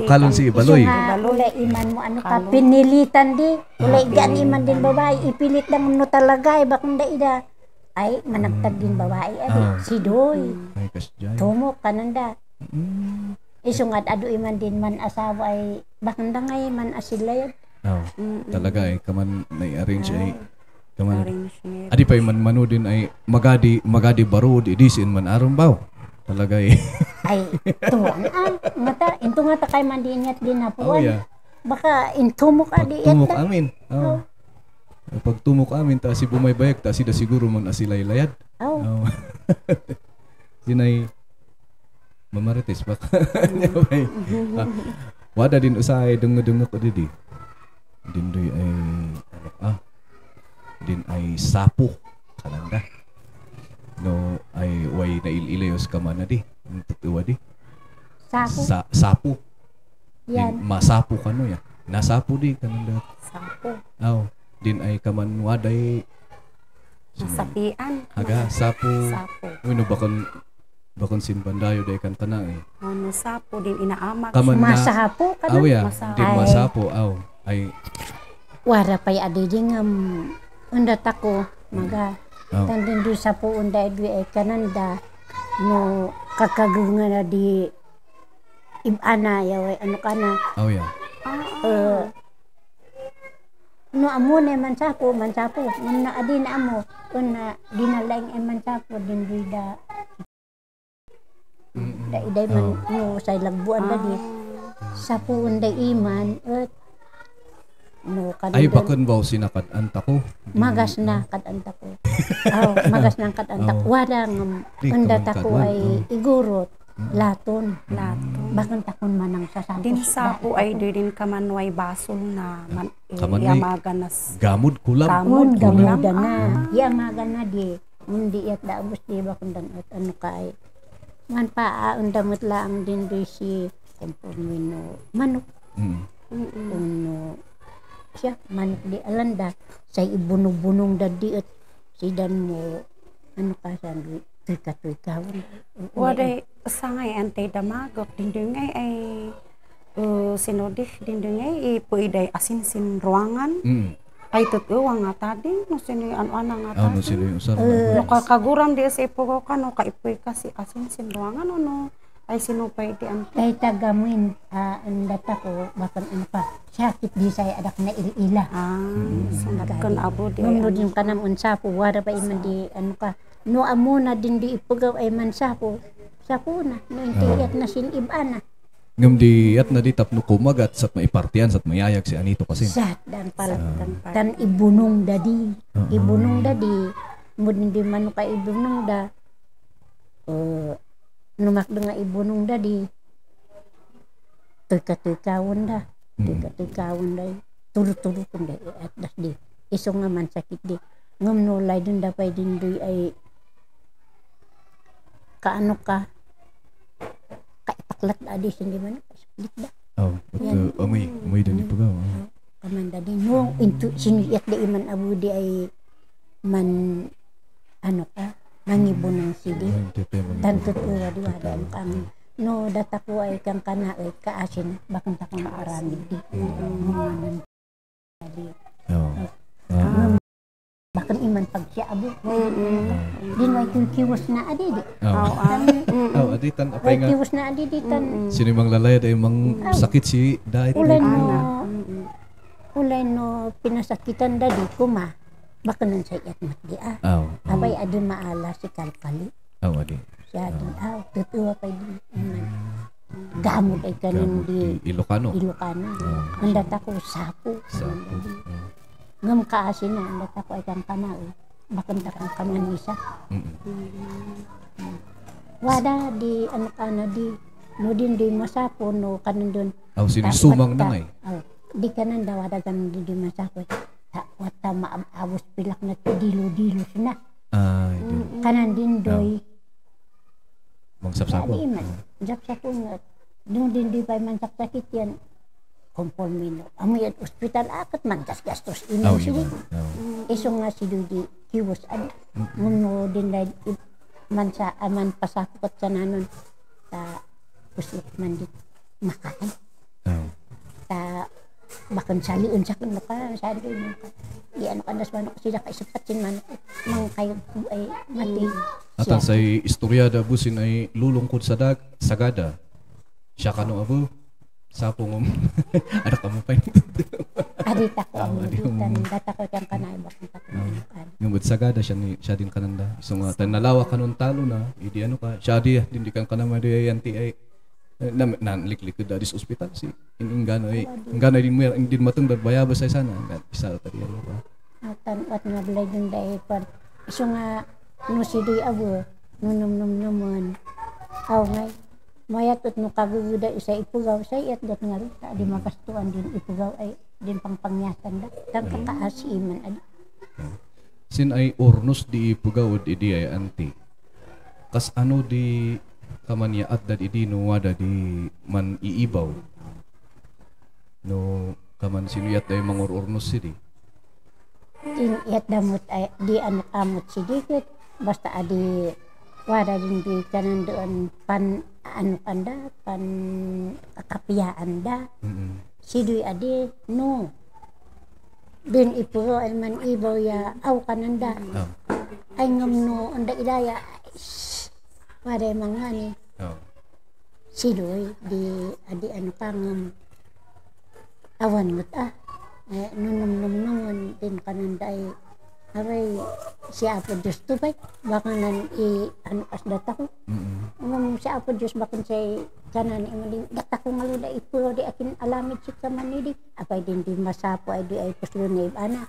kalon si Ibaloy ulay iman mo ano ka pinilitan di ulay gan iman din babae ipilit lang no talaga bakang daida ay managtag din babae si Doy Tumok kananda isungat adu iman din man asawa ay bakang ngay man asilayad talaga ay kaman nai-arrange ay kaman adi pa man mano din ay magadi barud idisin man aron baw talaga ay tuwan into nga ta kay man din yat din napuan baka intumok adi yat tumok amin pag tumok amin ta si bumaybayag ta si da siguro man asilaylayad sinay mamarites baka wada din usay dungo ko didi dindoy ay din ay sapo kalanda no ay way na ililayos ka man na di tutuwa di sapo yan masapo kano ya nasapo di kalanda sapo din ay kaman waday masapian sapo uno bakon sin bandayo day kan tanang sapo din inaamak masapo kada din masapo ay wara pay adi ding undat ako maga tandin di sapo unday di ay kananda no kakagunga na di ibana yaway ano kana no amo na man sapo na adi na amo na dinalang man sapo din di da iday man no say lagbuan na di sapo unday iman no Ay kanindon bakun baw sinakad anta ko. magas na kadanta ko. Oh, magas na kadanta ko. Walang Di unda kaman ko kadwan, ay igurot laton. Lato. Bakit takon manang sasapos. Din sapo ay din kamanway basol na Kamanway. yamaganas. Gamud kulam. Un Kulam. gamuda na. Yamaga na di. Hindi at daabos di ba kung at ano kay. Man pa undamot lang din do si kompormino manok. Mm. Uno siya manok di alanda sa ibunong-bunong dadi at sidan mo ano ka sa tuika Waday sangay antay damagok dindungay ay sinodif dindungay ipuiday asin sin ruangan Mm. ay tutuwa nga tadi no sino ano nga Ano tadi sila yung usar? no kakaguram di sa ipugaw ka no kaipuy kasi asin sin ruangan no ay sinupay di antay kay tagamin ang data ko bakit ano pa sakit di saya adak na ila sanagkan abo di nung din ka naman sapo wala pa iman di ano ka no amuna din di ipugaw ay man sapo na no intiyat na silibana Ngam di at na di tapno kumagat sat maipartian sat mayayag si Anito kasi. sat dan pala dan ibunong dadi ngun di man ka ibunong da numak nga ibunong dadi tuika-tuikawon da turu-turu kun da at das di iso nga man sakit di ngam no lay dun da pay din doy ay kaano ka kaipaklat da di sindi man split da Oh, Yan. amoy din ipugaw. kamanda di no into sinuyat di iman abu di ay man ano ka mangibunong sidi dan tutuwa di wadan kang no data ko ay kang kana ay kaasin bakit ako maarami di Oh. bakit iman pag siya abo di way kiwas na adi di Oh, aditan apay way nga. kiwas na adi di tan Sino mang lalay ay mang sakit si dahit. ulay no pinasakitan dadi kuma baka nun sa iyat mat di Aw. abay adi maala si kalkali Aw adi. siya di tutuwa pa di iman gamot ay kanin di Ilocano. Ilocano ang data ko sapo ngam kaasin na ang data ko ay kang kanal bakit kang kamanisa wada di ano kana di no din di masapo no kanin doon Aw sino sumang na ngay. di kanan daw wada kan di masapo wata maabos pilak na dilo-dilo na Ay, kanan din doy mang sapsapo. di man sapsapo nga nung din di pa man sapsakit yan kompormino amoy at ospital akat man gastos Aw, ino sila yun. iso nga si Dudi kiwas ad nguno din dahil man sa aman pasakot sa nanon ta puslok man di makaan Aw. ta bakon saliun sa kun ka sa di mo ka di ano kandas man ko sila kaisupat sin man mang kayo ay mati Atan sa istorya da busin ay lulungkod sa sagada. Siya kano abo. Sapong ada kamu pa. adita ko ang adi mo. ditan data ko kang kanay bakon ta Ngumud sagada siya din kananda. So nga tan nalawa kanon talo na idi ano ka. Siya din di kan kanama di yanti ay nan liklik da dis ospital si ingano ay ingano din mo din matong bayaba sa sana. Isa ta di ano ka. atan wat nga balay dun dahil par iso nga no si Duy abo nunum aw ngay mayat at no kaguguda isa ipugaw sa iyat gat nga rin di magastuan din ipugaw ay din pangpangyasan da dan kakaasiman adi Sin ay ornos di pugawod idi ay anti. Kas ano di kamanya at dad idi no wada di man iibaw. No kaman sinuyat ay mangorornos sidi. iyat damot ay di ano amot si dikit basta adi wada din di kanan doon pan ano kanda pan kakapiyaan da si Duy adi no din ipugaw ay man ibaw ya aw kananda Oh. ay ngam no anda idaya wada mga ni Oh. si Duy di adi ano kang awan mo't nunum din kananda ay Aray, si Apo Diyos to ba? Baka nan ano as data ko. Si Apo Diyos bakit siya kanan imaling data ko maluda ipuro di akin alamit si kamanidi. Apay din di masapo ay di ay puslo na ibana.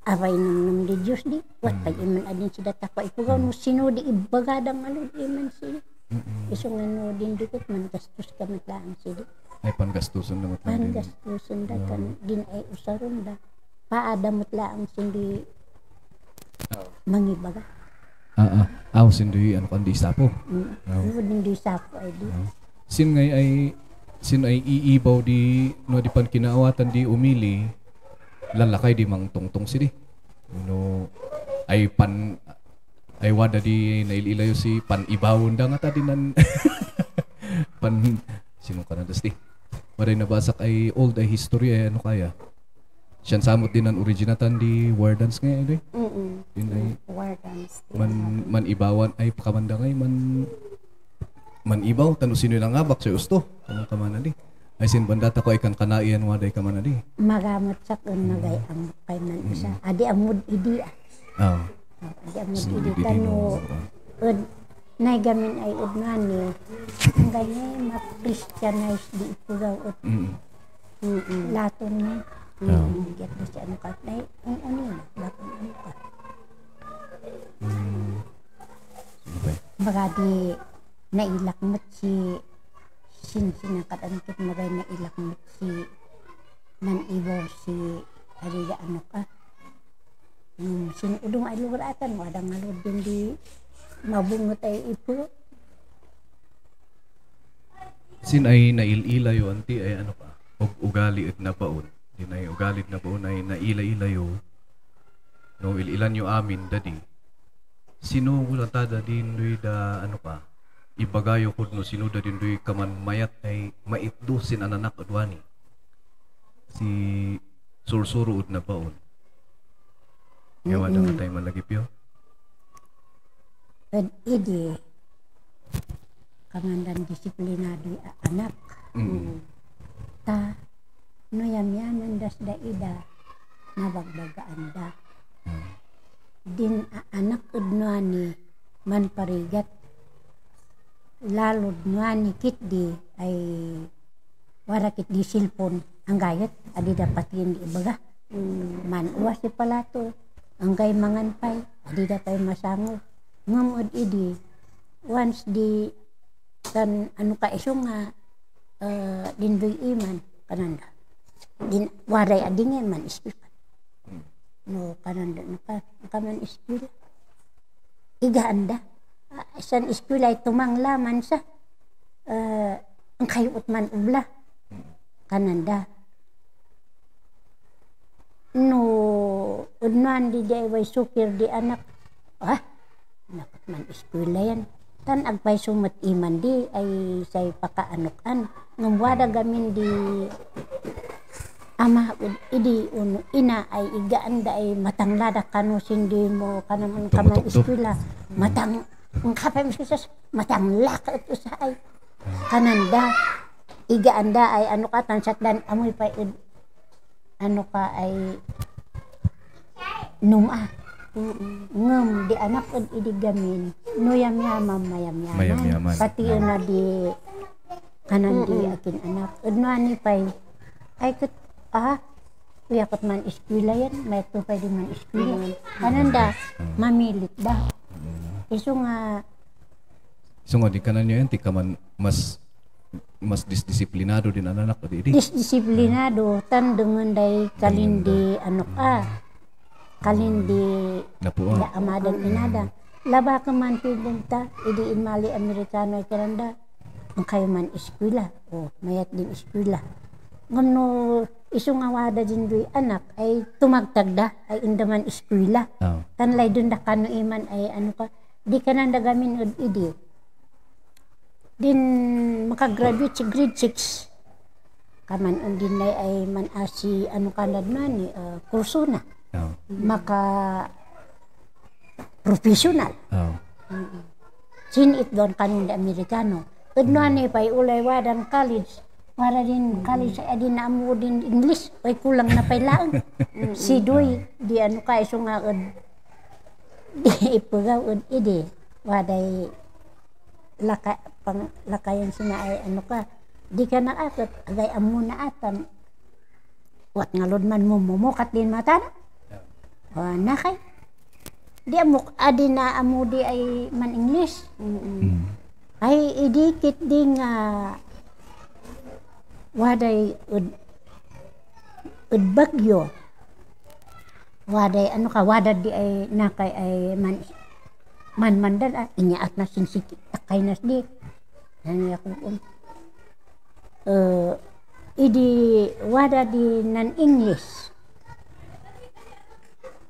Apay nang di Diyos di. Wat pag iman adin si data ko ipuro no sino di ibagadang malud iman si. Iso nga no din dikot man gastos ka matlaan si di. Ay panggastusan naman din. Panggastusan da kan din ay usaron da. Paadamot laang sindi mangibaga. Sindi ano kan di sapo. Din di sapo ay di. Sin ay iibaw di no di pan kinaawatan di umili lalakay di mang tungtong sidi. No ay wada di naililayo si pan ibawon da nga ta dinan pan sino ka na das di. Waray nabasak ay old ay history ay ano kaya. Siyan samot din ang originatan di Wardens ngayon eh. Din ay Wardens. man ibawan ay pakamandangay man ibaw tano sino lang abak sa usto kanang kamana di. Ay sin bandata ko ay kan kanaian waday kamana di. Magamot sa kun nagay ang kay man isa. Adi amud idi. Adi amud idi tano. Nay gamin ay udnani. Ang ganyan ma-Christianize di ipuraw ut. Laton ni. Get na siya ano ka. Nay, ano na. Laton ano ka. Baga di nailakmat si sinakatangkit magay nailakmat si nan-ibaw si Ariga ano ka. Sinudong ay lugaratan. Wadang alod din di mabungot ay ipuro. Sin ay naililayo anti ay ano pa ugali at nabaon. Di na ugalit na baon ay naila-ilayo. No ililan yo amin dadi. Sino wala tada din doy da ano pa ibagayo ko no sino da din doy kaman mayat ay maitdo sin ananak adwani. Si sursuro ud na baon. Yawa da tay malagip yo. Idi kamandan disiplinado anak. Ta no yamyaman das da ida nabagbagaan da. Din anak udnuani man parigat lalod nuani kit di ay warakit di silpon ang gayat adi dapat yun di ibaga. Man uwas si palato ang gay manganpay adi dapat masango. Ngamod idi once di kan ano ka iso nga dindoy iman kananda din waray adingen man ispipan no kananda no kaman ispil igaanda san ispil ay tumanglaman sa ang kayot man ubla kananda no udman di day way sukir di anak nakot man ispil yan tan agpay sumat iman di ay say pakaanukan ngumwada gamin di ama idi uno ina ay igaanda ay matanglada kanu sindi mo kanaman kaman eskwela matang kapay mo sa matanglak ito sa ay kananda igaanda ay ano ka tansat dan amoy pa ano ka ay numa ngem di anak ud idi gamin no yamyaman mayamyaman pati na di kanan di akin anak ud no ani pay ay ket uyakot man eskwela yan may tupay di man eskwela kananda mamilit da iso nga di kanan nyo yan ti kaman mas disiplinado din ang anak ko di disiplinado tan dengan day kalindi ano ka kalindi napuon da amadan inada laba ka man pinta idi inmali Amerikano ay karanda ang kayo man eskwela mayat din eskwela ngano iso nga wada din doy anak ay tumagtagda ay indaman eskwela tanlay dun da kano iman ay ano ka di ka nang dagamin od idi din makagraduate si grade 6 kaman undin ay man asi ano kanad man kurso na maka professional sinit doon kanunda Amerikano udnoan ni pay ulay wadan college para din college ay din amo din English ay kulang na pay laang si doy di ano ka iso nga di ipagaw idi waday lakayan sina ay ano ka di ka naatot agay amo na atan wat ngalod man mo mumukat din mata na nakay di amo adi na amo di ay man English ay idikit di nga waday bagyo waday ano ka wadad di ay nakay ay mandal inya at na sinsiki takay nas di ano ako idi wada di nan English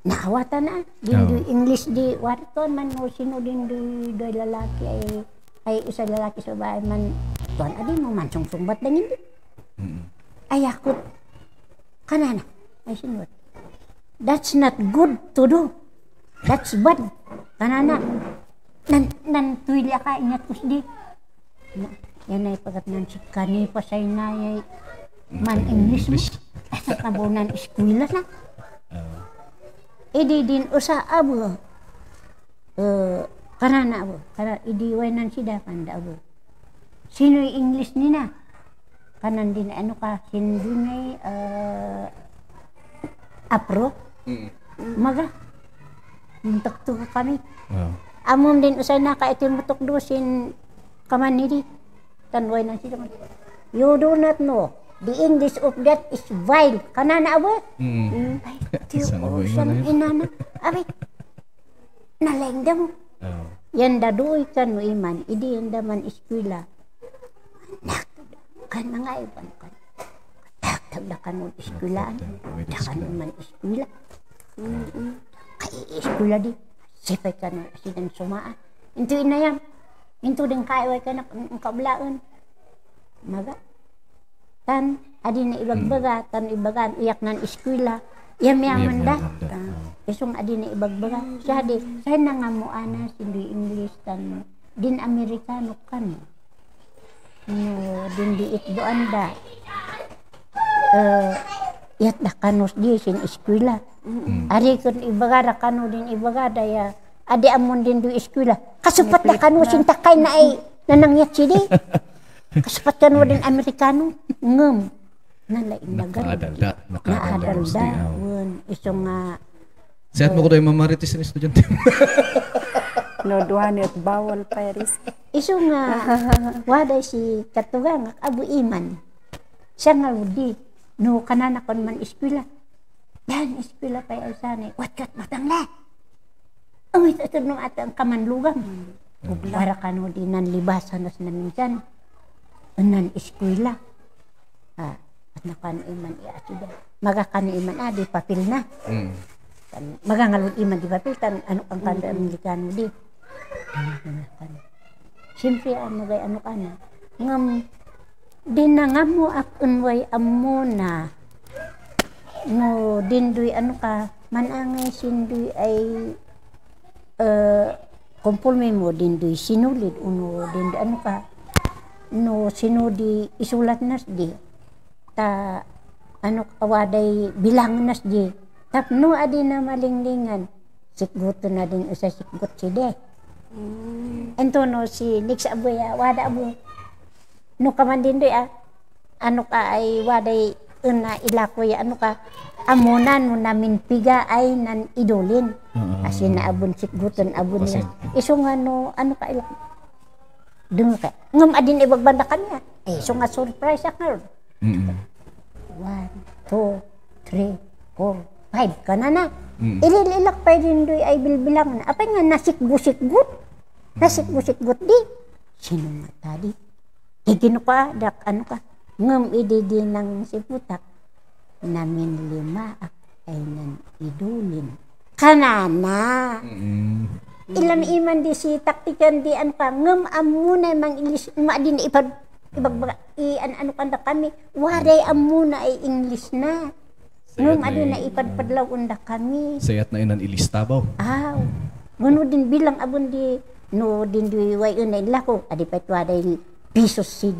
nakawata na dindu English di warton man mo sino dindu do lalaki ay isa lalaki sa bahay man tuan adi mo man sungsungbat dangin di ay ako kanana ay sinwat that's not good to do. That's bad. Kanana. Nan tuwila ka ingat kusdi. Yan ay pagkat nan si kani pasay na ay man English mo. At nabunan eskwela na. Idi din usa abo. Kanana abo. Kana idi way nan sida kanda abo. Sino English nina? Kanan din ano ka sindunay apro. Maga muntak to kami amom din usay na ka itin mutok dosin kaman nidi tanway na sila you do not know the English of that is vile kanana abo ay tiyo siyang inana abi nalengda mo yan dadoy kan mo iman idi yan daman eskwela kan nga iban kan tagdakan mo eskwelaan dakan man eskwela kay eskwela di sipay ka na sinan sumaa into inayam into din kaiway ka na kablaan maga tan adi na ibagbaga tan ibagan iyak nan eskwela yaman da isong adi na ibagbaga siya di say na nga mo ana sindi English tan din Amerikano kan no din di itdoan da yat da kanos di sin eskwela ari kun ibagada kanu din ibagada ya adi amon din du eskwela kasupat da kanu sin takay na ay nanangyat sidi kasupat kanu din Amerikano ngem nala indagan nakadalda won isong Sehat mo ko tayo mamaritis ng estudyante. No duhan at bawal Paris. Isong waday si katugang Abu Iman siya nga ludi no kanana kon man eskwela yan eskwela pa ay sanay watkat matangla ang ito nung atang kamanlugang para kano din nan libasan nas na minsan nan eskwela at nakan iman iasida magakan iman di papel na magangalod iman di papel tan ano ang kanda Amerikano di siyempre magay ano ka na ngam din na nga mo akun way amo na no dindoy ano ka manangay sindoy ay kumpulme mo dindoy sinulid uno dindoy ano ka no sinudi isulat nas di ta ano kawaday bilang nas di tapno adi na malinglingan sikguto na din usa sikgut side ento no si Nix Abuya wada abu no kaman dindoy ano ka ay waday na ilakoy ano ka amunan mo namin piga ay nan idolin asin na abun sikguton abun niya iso nga no ano ka ilak dungo ka ngam adin ibagbanda kanya iso nga surprise ako 1 2 3 4 5 kanana ililak pa din doy ay bilbilang na apay nga nasikgusikgut di sino nga tadi igino ka dak ano ka ngam ididi ng siputak namin 5 ay nan idulin kanana ilan iman di si taktikan di an pa ngam amuna mang English ma din ibagbaga ano kanda kami waray amuna ay English na ngam adi na ipadpadlaw unda kami sayat na inan ilistabaw ngono din bilang abon di no din di way unay lako adi patwaday pisos si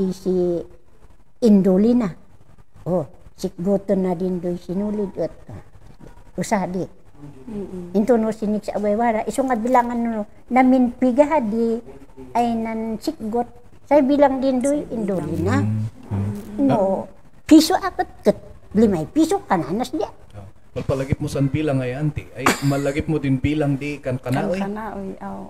Indolina sikgoto na din doy sinulid at usa di Into no sinik sa abaywara. Iso nga bilangan no namin piga di ay nan sikgot. Say bilang din doy indoli na. No, piso apat ket 5 piso kananas dia. Palpalagip mo san bilang ay anti, ay malagip mo din bilang di kan kanaoy. Kanaoy, aw.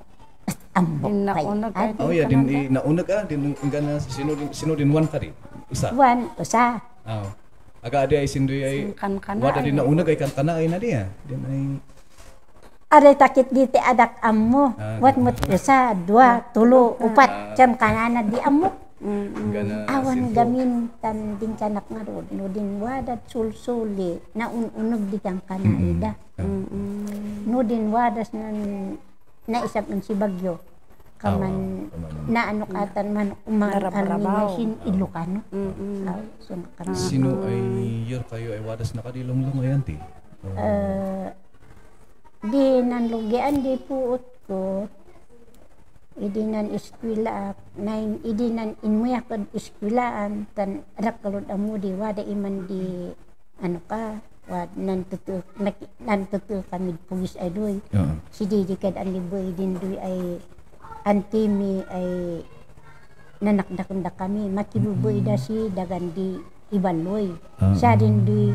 Ambok Din pay. naunag At Oh ya din naunag din gana sino din one ka rin. Isa. Juan, usa. Oh. Aga adi ay sindoy ay Kan-kana wada ay. din naunag ay kan kanaoy na diya. Din ay Aray takit diti adak ammo. Wat mot usa, 2, 3, 4. Jam kanana di ammo. gana Awan sinto. gamin tan din kanak nga ro. No din wadat sulsuli na unog di kang kanaida. No din wadas nan naisap ng si Bagyo. Kaman na ano katan man Narabrabaw. umaarni Ilocano. So karon Sino ay yor kayo ay wadas nakadilong-long ay anti. di nan lugian di puot ko. Idi nan eskwela idi nan inmuya kad eskwelaan tan arak kalod amo di wada iman di ano ka wad nan tutu kami pugis ay doy. Oo. Si Didi kad ang liboy din doy ay antimi ay nanakdakan da kami makibuboy da si dagan di ibaloy. Siya din doy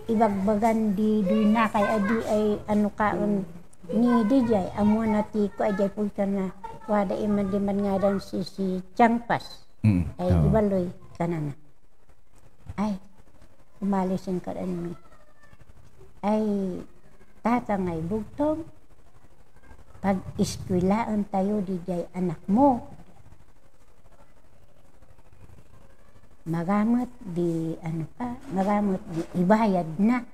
ibagbagan di doy na kay adi ay ano kaon ni DJ amo na ti ko ay pulta na wada iman di man nga dan si Changpas ay ibaloy kanana ay umalis yung karan mi ay tatangay bugtong pag iskwilaan tayo DJ anak mo magamot di ano pa magamot di ibayad na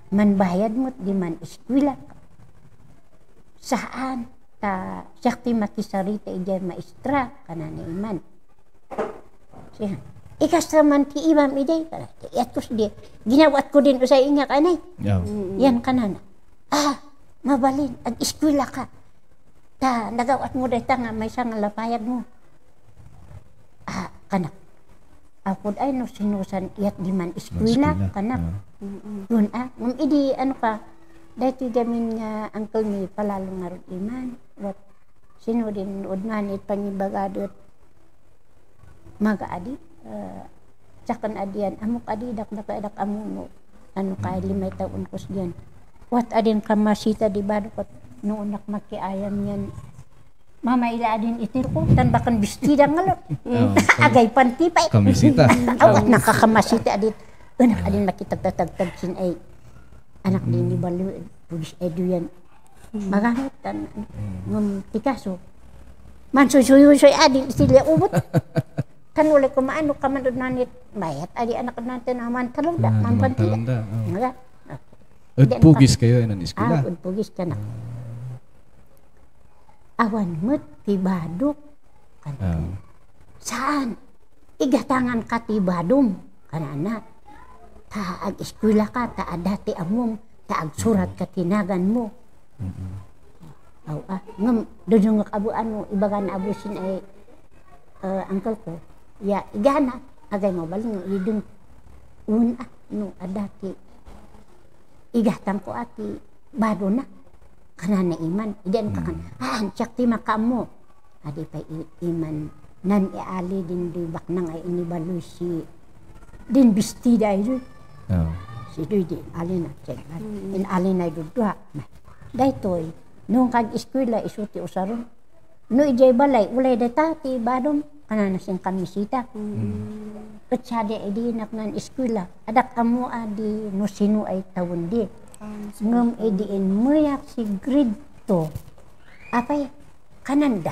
man bayad mo di man eskwela saan ta sakti makisarita ijay maestra kanana iman siya ikasta man ti imam ijay kana yatos di ginawat ko din usay inga kanay yan kanana mabalin ag eskwela ka ta nagawat mo dayta nga may sang lapayag mo kanak apod ay no sinusan iyat di man eskwela kanak yun ngum idi ano ka dahil gamin nga uncle mi palalong nga ron iman wat sino din udman it pangibagadot mag-adi sakan adian amok adi dak amo mo ano kay 5 taon kos diyan wat adin kamasita di badukot noon nak makiayam yan mama ila adin itir ko tan bakan bestida ngalot agay pantipay Kamisita. awat nakakamasita adit anak adin makitagtagtag sin ay anak din ni Balu pulis edu yan magamit tan ngum tikaso man suy adin sila ubot kan ulit ko maano ka man doon nanit bayat adi anak natin aman talunda man pantila nga At pugis kayo ay nan eskwela. pugis ka na awan mo't tibadok saan igatangan ka tibadom kanana taag eskwela ka taadati amom taag surat ka tinagan mo ngam doon nga kabuan mo ibagan abusin ay uncle ko ya igana agay mo baling idung no adati igatang ko ati bado na kanana iman idan ka kan sakti makamo adi pa iman nan iali din di baknang ay inibalo si din bestida ito si di alina check in alina dudwa daytoy nung kag eskwela isuti usaron no ijay balay ulay datati badom kanana sing kamisita Patsada edi nak nan eskwela adak amo adi no sino ay tawon di ngem ediin muyak si grade 2 apay kananda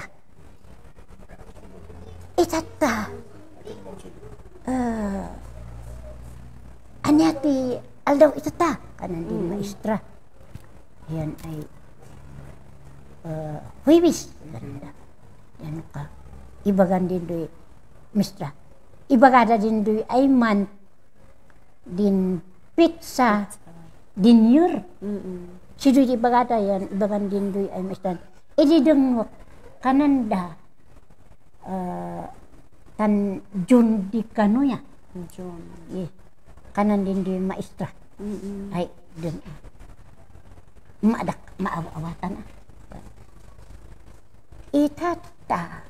itata anyati aldaw itata kanan din maestra yan ay huibis kananda yan ka ibagan din doy mistra ibagada din doy ay man din pizza din yur sido ibagada yan ibagan din doy ay mistra edi dengok kananda tan Jun di kano ya kanan din doy maestra Ay, dun. Maawa-awatan ah. Itata.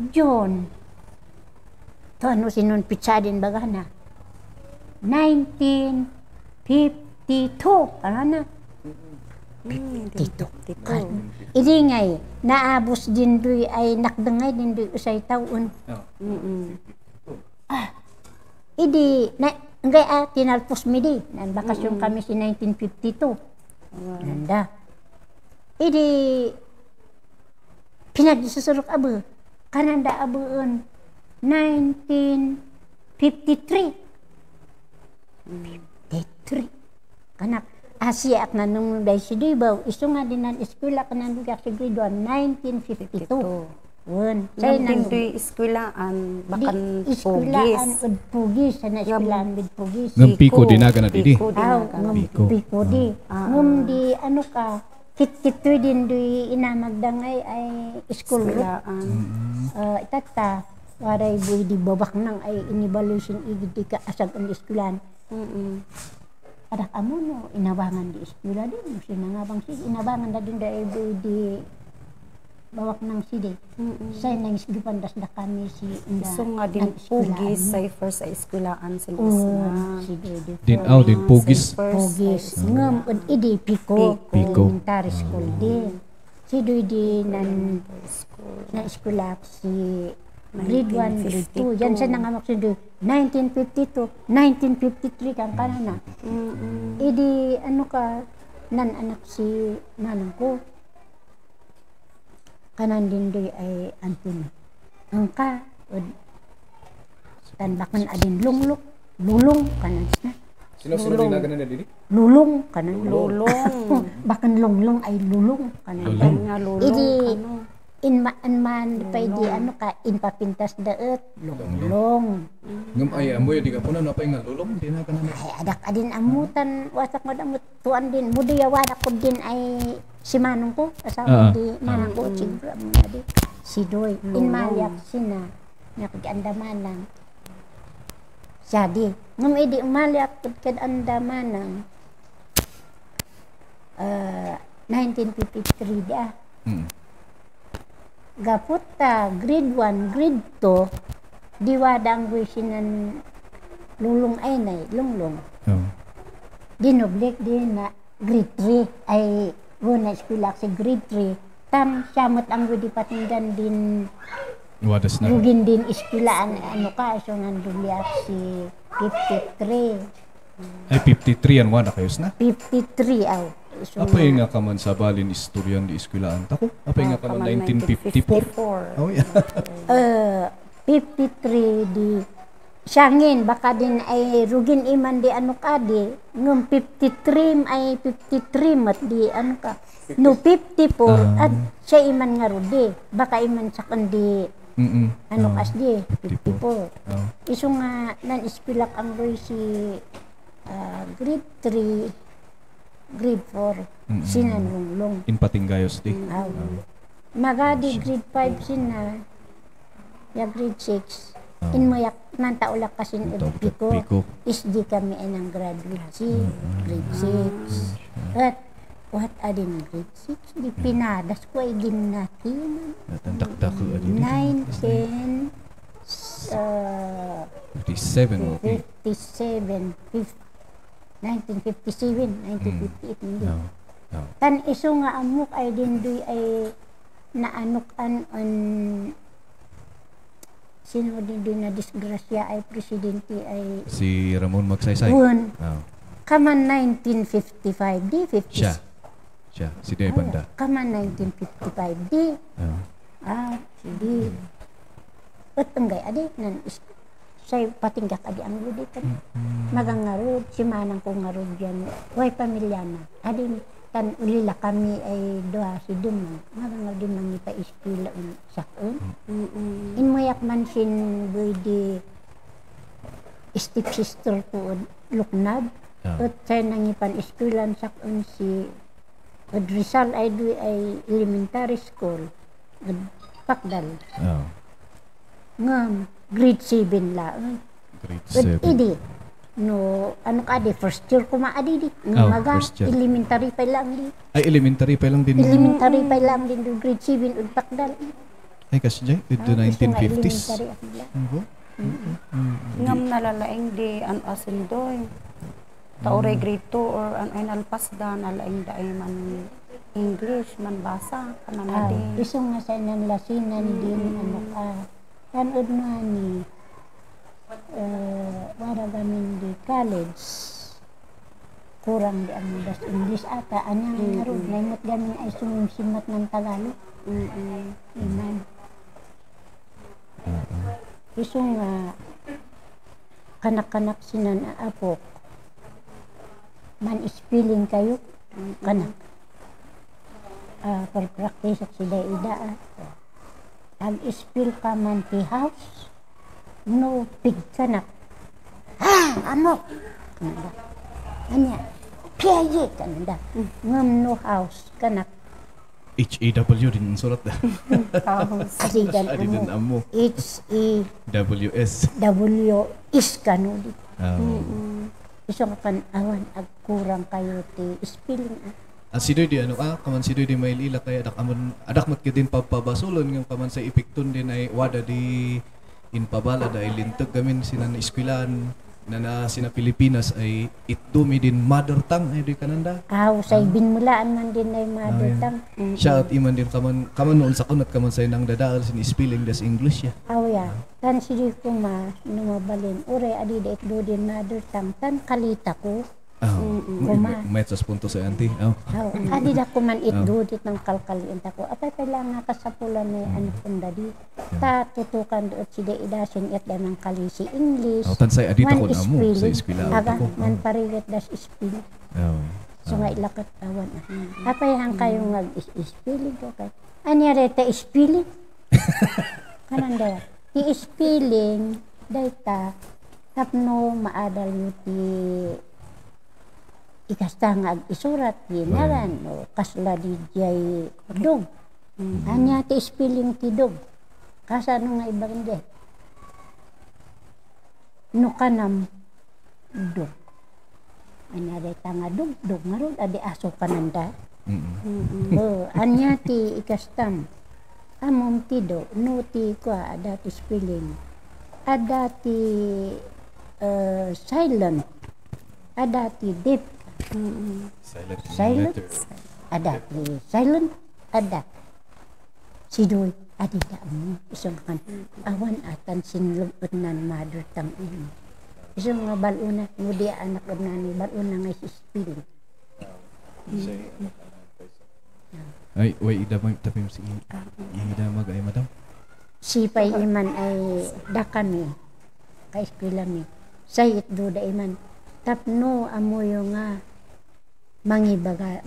John. To ano sinon pizza din baga na. 1952. Ano na? 52. Idi ngay, naabos din doy ay nakdangay din doy usay taon. Idi, ngay tinalpos mi di. Nan bakasyon kami si 1952. Nanda. Idi, pinagsusurok abo. Kananda aboon 1953. 53. Kanak Asia at nanong day si Dibaw. Iso nga din ang eskwela kanang si grade 1, 1952. Wen. Say nang di eskwelaan bakan eskwelaan pugis. ud pugis na eskwelaan with pugis. Ngam piko dinaga na didi. Ngam piko di. Ngam di ano ka kit-kitoy din di inamagdangay ay school room. Itata waray buy di babak nang ay in-evaluation igid ka asag ang eskwelahan. Adak amo no inabangan di eskwela din mo sinangabang si inabangan na din dai buy di bawak nang sidi. Say nang isgipandas da kami si inda. So nga din pugis sa first sa eskwelaan sa Luisna. Din din pugis. Pugis. Ngam ud idi piko. Piko. Elementary school din. Si doy di nan na eskwela si grade 1, grade 2. Yan sa nangamak si doy 1952, 1953 kang kanana. Idi ano ka nan anak si nanang ko. Kanan din doy ay Anthony. Angka tanbakan adin lulong kanan na. Sino dinaga na didi? Lulong kanan Lulong. Bakan longlong ay lulong kanan. Nga lulong. Idi in man pay di ano ka in papintas daet longlong. Ngam ay amoy di ka punan apay nga lulong dinaga na. Ay adak adin amutan wasak mo damut tuan din mudiya wadak ko din ay si manong ko asawa di manong ko siguro mo na di si Doy in mayak sina nakag-andamanang jadi ngam idi umalyak kad andamanang 1953 dia gaputa grade 1 grade 2 diwadang wisinan lulong ay nay lunglong dinoblik din na grade 3 ay wala eskwela si grade 3 tam siyamot ang wadi patindan din Wadas na. rugin din eskwelaan ano ka so nanduliak si 53 Ay 53 yan wala kayos na. 53 aw so, Apay nga kaman sa balin istoryan di eskwelaan tako. Apay nga kaman 1954. Oh yeah. 53 di siyangin baka din ay rugin iman di ano ka di ngum 53 ay 53 mat di ano ka no 54 at siya iman nga rudi baka iman sa kandi ano kas di 54 iso nga nan ispilak ang roy si grade 3 grade 4 sinanlunglong In patinggayos di. magadi grade 5 sina ya grade 6 in moyak nan taulak kasin Piko. isdi kami ay ng graduate si grade 6 at what adin grade 6 di pinadas ko ay ginnatin Natandakdak ko adi. 19 57 okay. 1958 hindi No. tan iso nga amok ay dindoy ay naanukan on sino dindoy na disgrasya ay presidente ay Si Ramon Magsaysay. Uwan. Oh. Kaman 1955 di 50 Siya si Day Banda. Kaman 1955 di sige at tanggay adi nan say patinggak adi ang ludi kan magangarod si manang ko ngarod yan way pamilya na adi kan ulila kami ay doa si Dumang magangarod din mang ipa iskila sakon in mayak man sin boy di step sister ko Luknab at say nangipan iskilan sakon si Rizal ay doy ay elementary school Pakdal Oh. ngam grade 7 la Grade Ud 7. idi no ano ka di first year ko maadi di Oh, maga first year. elementary pa lang di Ay, elementary pa lang din. elementary pa lang din do grade 7 ug pakdal Ay, kasi dyan, ito 1950s. elementary ako lang Ano? Ngam nalalaing di an asindoy. Taoray grade 2 or an ay nalpasda nalaing da ay man English man basa kanana di. iso nga sa nang lasinan din ano ka kanod na ni wala gamin di college kurang di ang das English ata anyang nga ron naimot gamin ay sumimsimat ng Tagalog iman iso nga kanak-kanak sinan apok man spelling kayo kanak per practice at sila ida ang spell ka man ti house no pig kanak amok kanada anya piaye kanada ngam no house kanak H-A-W din ang surat na. asigan Adi din amo amo. H-E-W W-S. is kanudi Oh. iso nga awan ag kurang kayo ti spelling Sidoy di ano kaman sidoy di mailila kay adak mat din papabasulon ng kaman sa epekton din ay wada di inpabala dahil lintag gamin sina na eskwelahan na sina Pilipinas ay itdumi din mother tongue ay di kananda. say binmulaan man din ay madutang Siya at iman din kaman noon sa kunat kaman sa nang dadaal sin spelling das English ya. ya tan sidi ko ma numabalin ure adi daik do din madutang tan kalita ko May sa punto sa auntie. Oh. adi da ko man itdudit ng kalkalienta ko apay pala nga kasapulan ni ano punda di ta tutukan doot sida idasin et da ng kalisi English Oh, tansay adita ko man na mo sa spelling. eskwela Aga, ko. man parigat das spelling Oh. so nga ilakat awan apay hang kayo nga spelling ko kay anya reta spelling kananda ti spelling dayta tapno maadal mo ti ikasta nga ag isurat ginaran o kasla di jay dog anya ti spelling ti dog kasano nga ibang de no kanam dog anya reta nga dog nga ron adi aso kananda anya ti ikastam amom ti do no ti kwa ada ti spelling ada ti silent ada ti deep silent ada ti silent ada sidoy adida mo isang kan awan atan sinlubot nan mother tongue in isang nga baluna ngudi anak na ni baluna nga si spelling Ay, way idamag tapim si idamag ay madam. sipay iman ay dakami kay eskwela mi sayit do da iman tapno amoyo nga mangibaga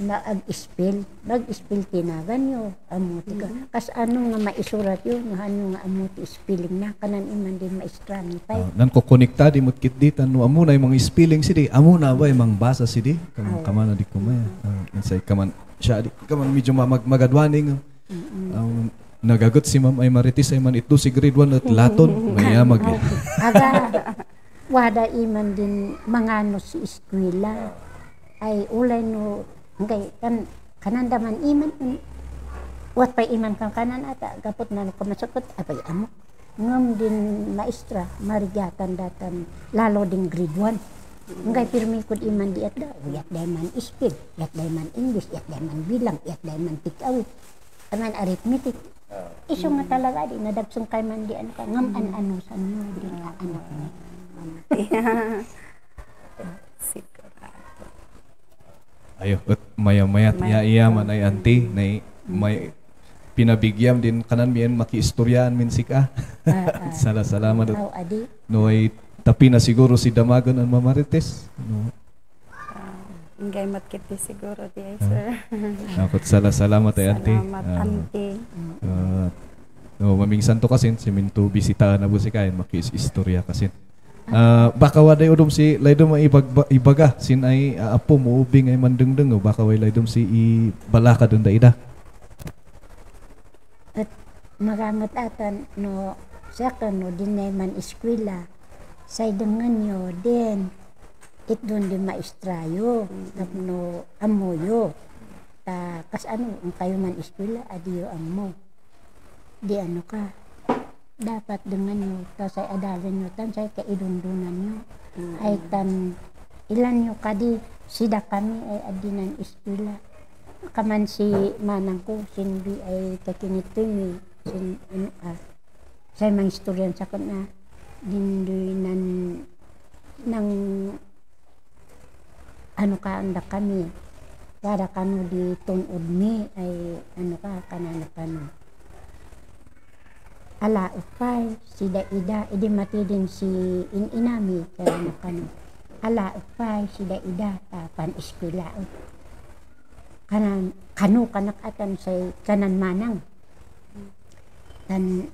mag-spell tinagan yo amo tiga kas ano nga maisurat yo nga ano nga amo ti spelling na kanan iman din maistrani pay Nan ko konekta di mut kit ditan no amo na yung mga spelling sidi. Amo na ba yung mga basa sidi? Kaman na di kumaya. Insay kaman siya di kaman medyo magadwaning. Nagagot si Ma'am ay Marites ay man ito si grade 1 at laton mayamag. aga wada iman din mangano si eskwela ay ulay no ngay kananda man iman wat pay iman kang kanan ata gapot na ko masukot apay amo ngam din maestra marigatan datan lalo din grade 1 ngay pirmi kod iman di at da yat day man spell yat day man English yat day man bilang yat day man tikaw aman arithmetic iso nga talaga di nadagsong kay man di ano ka ngam ano sa no di anak ni Ayo, at maya-mayat iyaman ay auntie na may pinabigyam din kanan miyan makiistoryaan min sika. Salamat at adi no ay tapi na siguro si Damagon ang Mamarites. No. Ingay matkiti siguro di ay sir. Ako salamat ay auntie. Salamat auntie. No, mamingsan to kasi si Minto bisita na bu si kain makis-istorya kasi. Baka waday udom si laydom ay ibaga sin ay apo mo ubing ay mandengdeng o baka way laydom si balaka dun da ida. at magamot atan no second no dinay man eskwela say dengan yo den it doon di maestrayo, tapno amoyo. Ta kas ano, ang kayo man eskwela, adiyo amo. Di ano ka, dapat dengan nyo, ta say adalan nyo, tan say kaidundunan nyo. Ay tan, ilan nyo kadi, sida kami ay adinan eskwela. Kaman si manang ko, sinbi ay kakinito mi, say mga istoryan sa na, dindoy ng ano ka anda kami, para kano di tunod mi, ay ano ka, kanana kano. Ala upay, sida ida, idi mati din si inami, kanana kano. Ala upay, sida ida, tapan eskwela. Kanan kanu kanak atan say kanan manang dan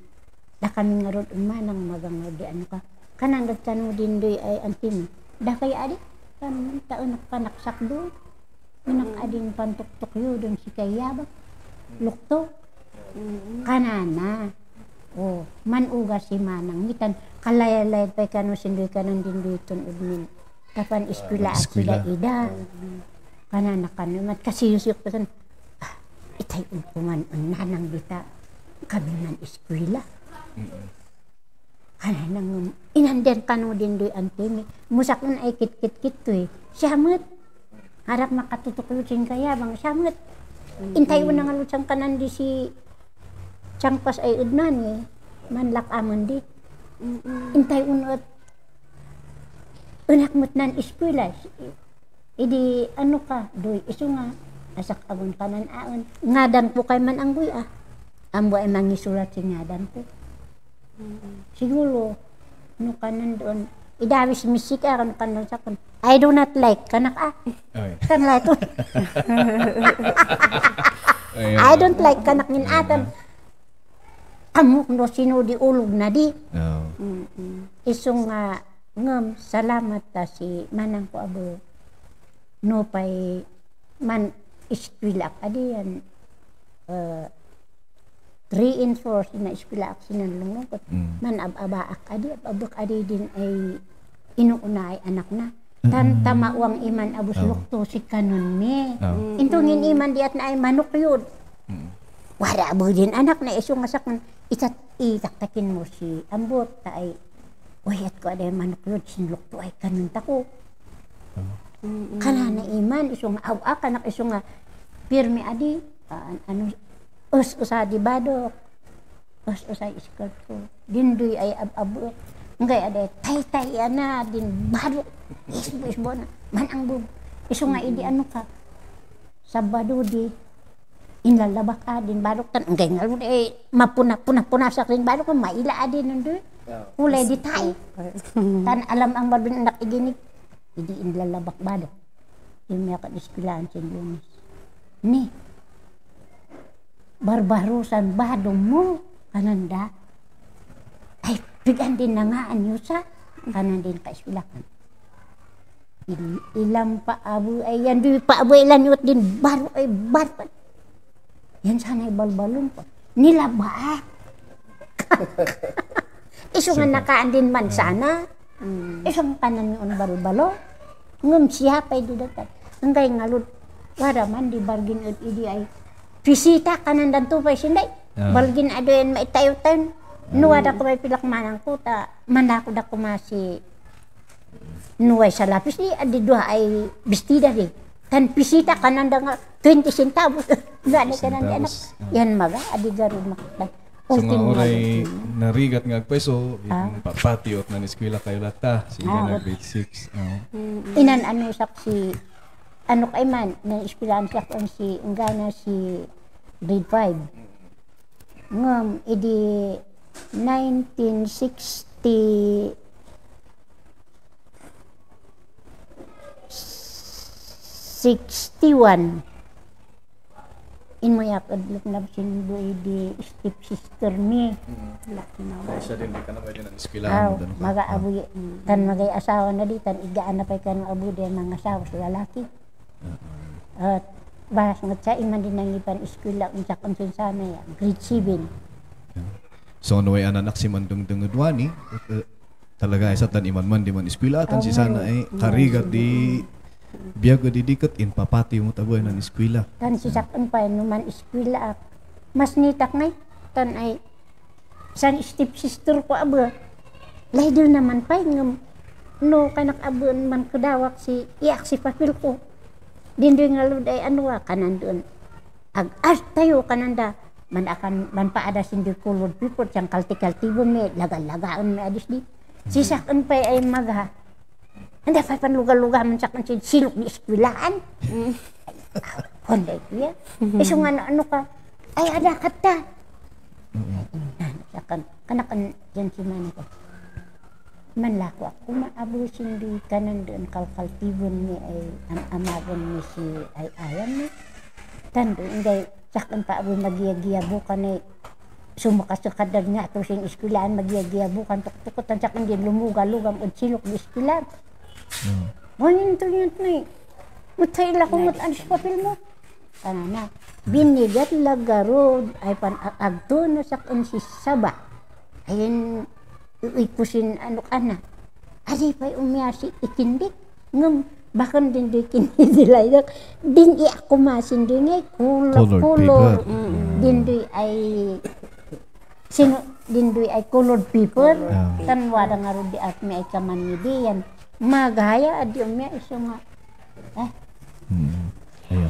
da kami ngarod manang magang di ano ka kanan kanu din doy ay antim da kay adi kan taon kanak sakdo minak adin pantuktok yu don si kayaba lukto kanana oh man uga si manang ngitan kalayalay pa kanu sindoy kanan din doy ton udmin kapan eskwela sida ida kanana mat kasi yusik pa san itay kuman ang nanang dita kami man eskwela kananang inanden kanu din doy antimi musak nun ay kit to eh siyamet harap makatutok yung kaya bang siyamet intay mo nga lutsang kanan di si Changpas ay udnan eh manlak amon di intay unot unak mut nan eskwela idi ano ka doy isu nga asak agon kanan aon ngadan po kay man ang buya ambo ay mangisulat si ngadan po siguro no kanan doon idawis misik kan kanan sa kan I do not like kanak kan la to I don't like kanak nin atan amok no sino di ulog na di isu nga ngem salamat ta si manang ko abo no pay man eskwela adi yan 3 and 4 na eskwela ak sinanlungkot man abaak adi abak adi din ay inuuna ay anak na tan tamawang iman abus lukto si kanon me intungin iman diat na ay manok yun wala abo din anak na iso nga sakon itaktakin mo si ambot ta ay wayat ko aday manok yun sinlukto ay kanon tako kanana iman isu nga aw kanak isu nga pirmi adi ano usa di badok usa iskart ko dindoy ay ababok ngay aday tay ana din badok isbo na man ang bub isu nga idi ano ka sabado di inlalabak adin badok tan ngay ngalo ay mapuna sa rin badok maila adin nandoy kulay di tay tan alam ang babin anak iginig hindi inlalabak badok yung may kadiskulaan sa Lunes ni barbarusan badong mo kananda ay bigan din na nga anyo sa kanan din kaisulakan ilang pa abo ay yan di pa abo ilan yut din baro ay baro yan sana ay balbalong pa nila ba iso nga nakaan din man sana isang kanan yung balbalo ngum siya pa'y dudatan hanggang ngalud wala man di bargin at idi ay bisita kanan dan tupay sinday bargin adoyan maitayo-tayo nuwada ko may pilakmanang ko ta manako da ko masi nuway sa lapis di adi dua ay bestida di tan bisita kanan da nga 20 centavos gani kanan di anak yan maga adi garud makita so nga oray narigat nga agpeso papatiot na eskwela kayo lata sila na grade 6 inan ano saksi ano kay man na eskwelahan siya kung si ngana si grade 5 ngam idi 1960 61 in mo yak adlok na sindo di step sister mi laki na siya din ka na din ang eskwelahan maga abuy tan magay asawa na di tan igaan na pay kan abu di mga asawa sa lalaki at bahas nga siya iman din ang ipan eskwela unsa kon sana ya grade 7 so ano ay anak si Mandong Dungudwani talaga ay sa tan iman man di man eskwela tan si sana ay karigat di biyago di diket in papati mo taboy nan eskwela. Tan sisakan pa numan eskwela ak. Mas nitak ngay tan ay san step sister ko aba. Lahido naman pa ngam no kanak abon man kedawak si iyak si papil ko. Dindoy ngalud ay anwa kanan doon. Ag tayo kananda man akan man paada sindir kulod pipot sang kalti-kaltibo me laga-lagaan me adis di. Sisakan pa ay magha. Anda pa lugar-lugar man sakan si silok di eskwelaan. Honday ko ya. Iso nga ano ka. Ay ada kata. Sakan kanakan dyan si mana ko. Manlako ako maabo sindi kanan doon kalkaltibon ni ay amagon ni si ay ayam ni. Tando inday sakan pa abo magiya-giya bukan ay sumakasakadad nga to sing eskwelahan magiya-giya bukan tuk-tukutan sakan din lumuga-lugam od silok di eskwelahan. Monin to yun ni. Mutay la kumot anis papel mo. Kanana binigat lagarod ay pan agto no sakan si Saba. Ayun ikusin ano kana. Ari pa umyasi ikindik ngem bahkan din kinidilay din I ako masin din ay color din ay sino din ay colored paper tan wada nga ro di at mi ay kaman ni diyan magaya adi umya iso nga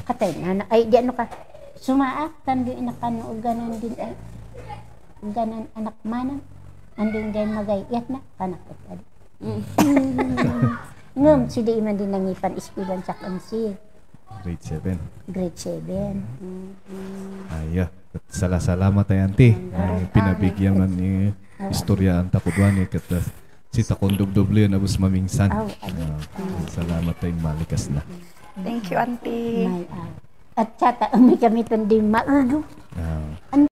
katay na ay di ano ka sumaak tan di inakan og ganan din ay ganan anak manang anding din magayat na kanak ito. Ngam si di man din nangipan eskwelahan sa kansi. Grade 7. Grade 7. Ayo, salamat ay auntie. Pinabigyan man ni istorya ang takudwan ni kat si takondub-doble na bus mamingsan. Salamat ay malikas na. Thank you, auntie. At saka may kami tandi maurdo.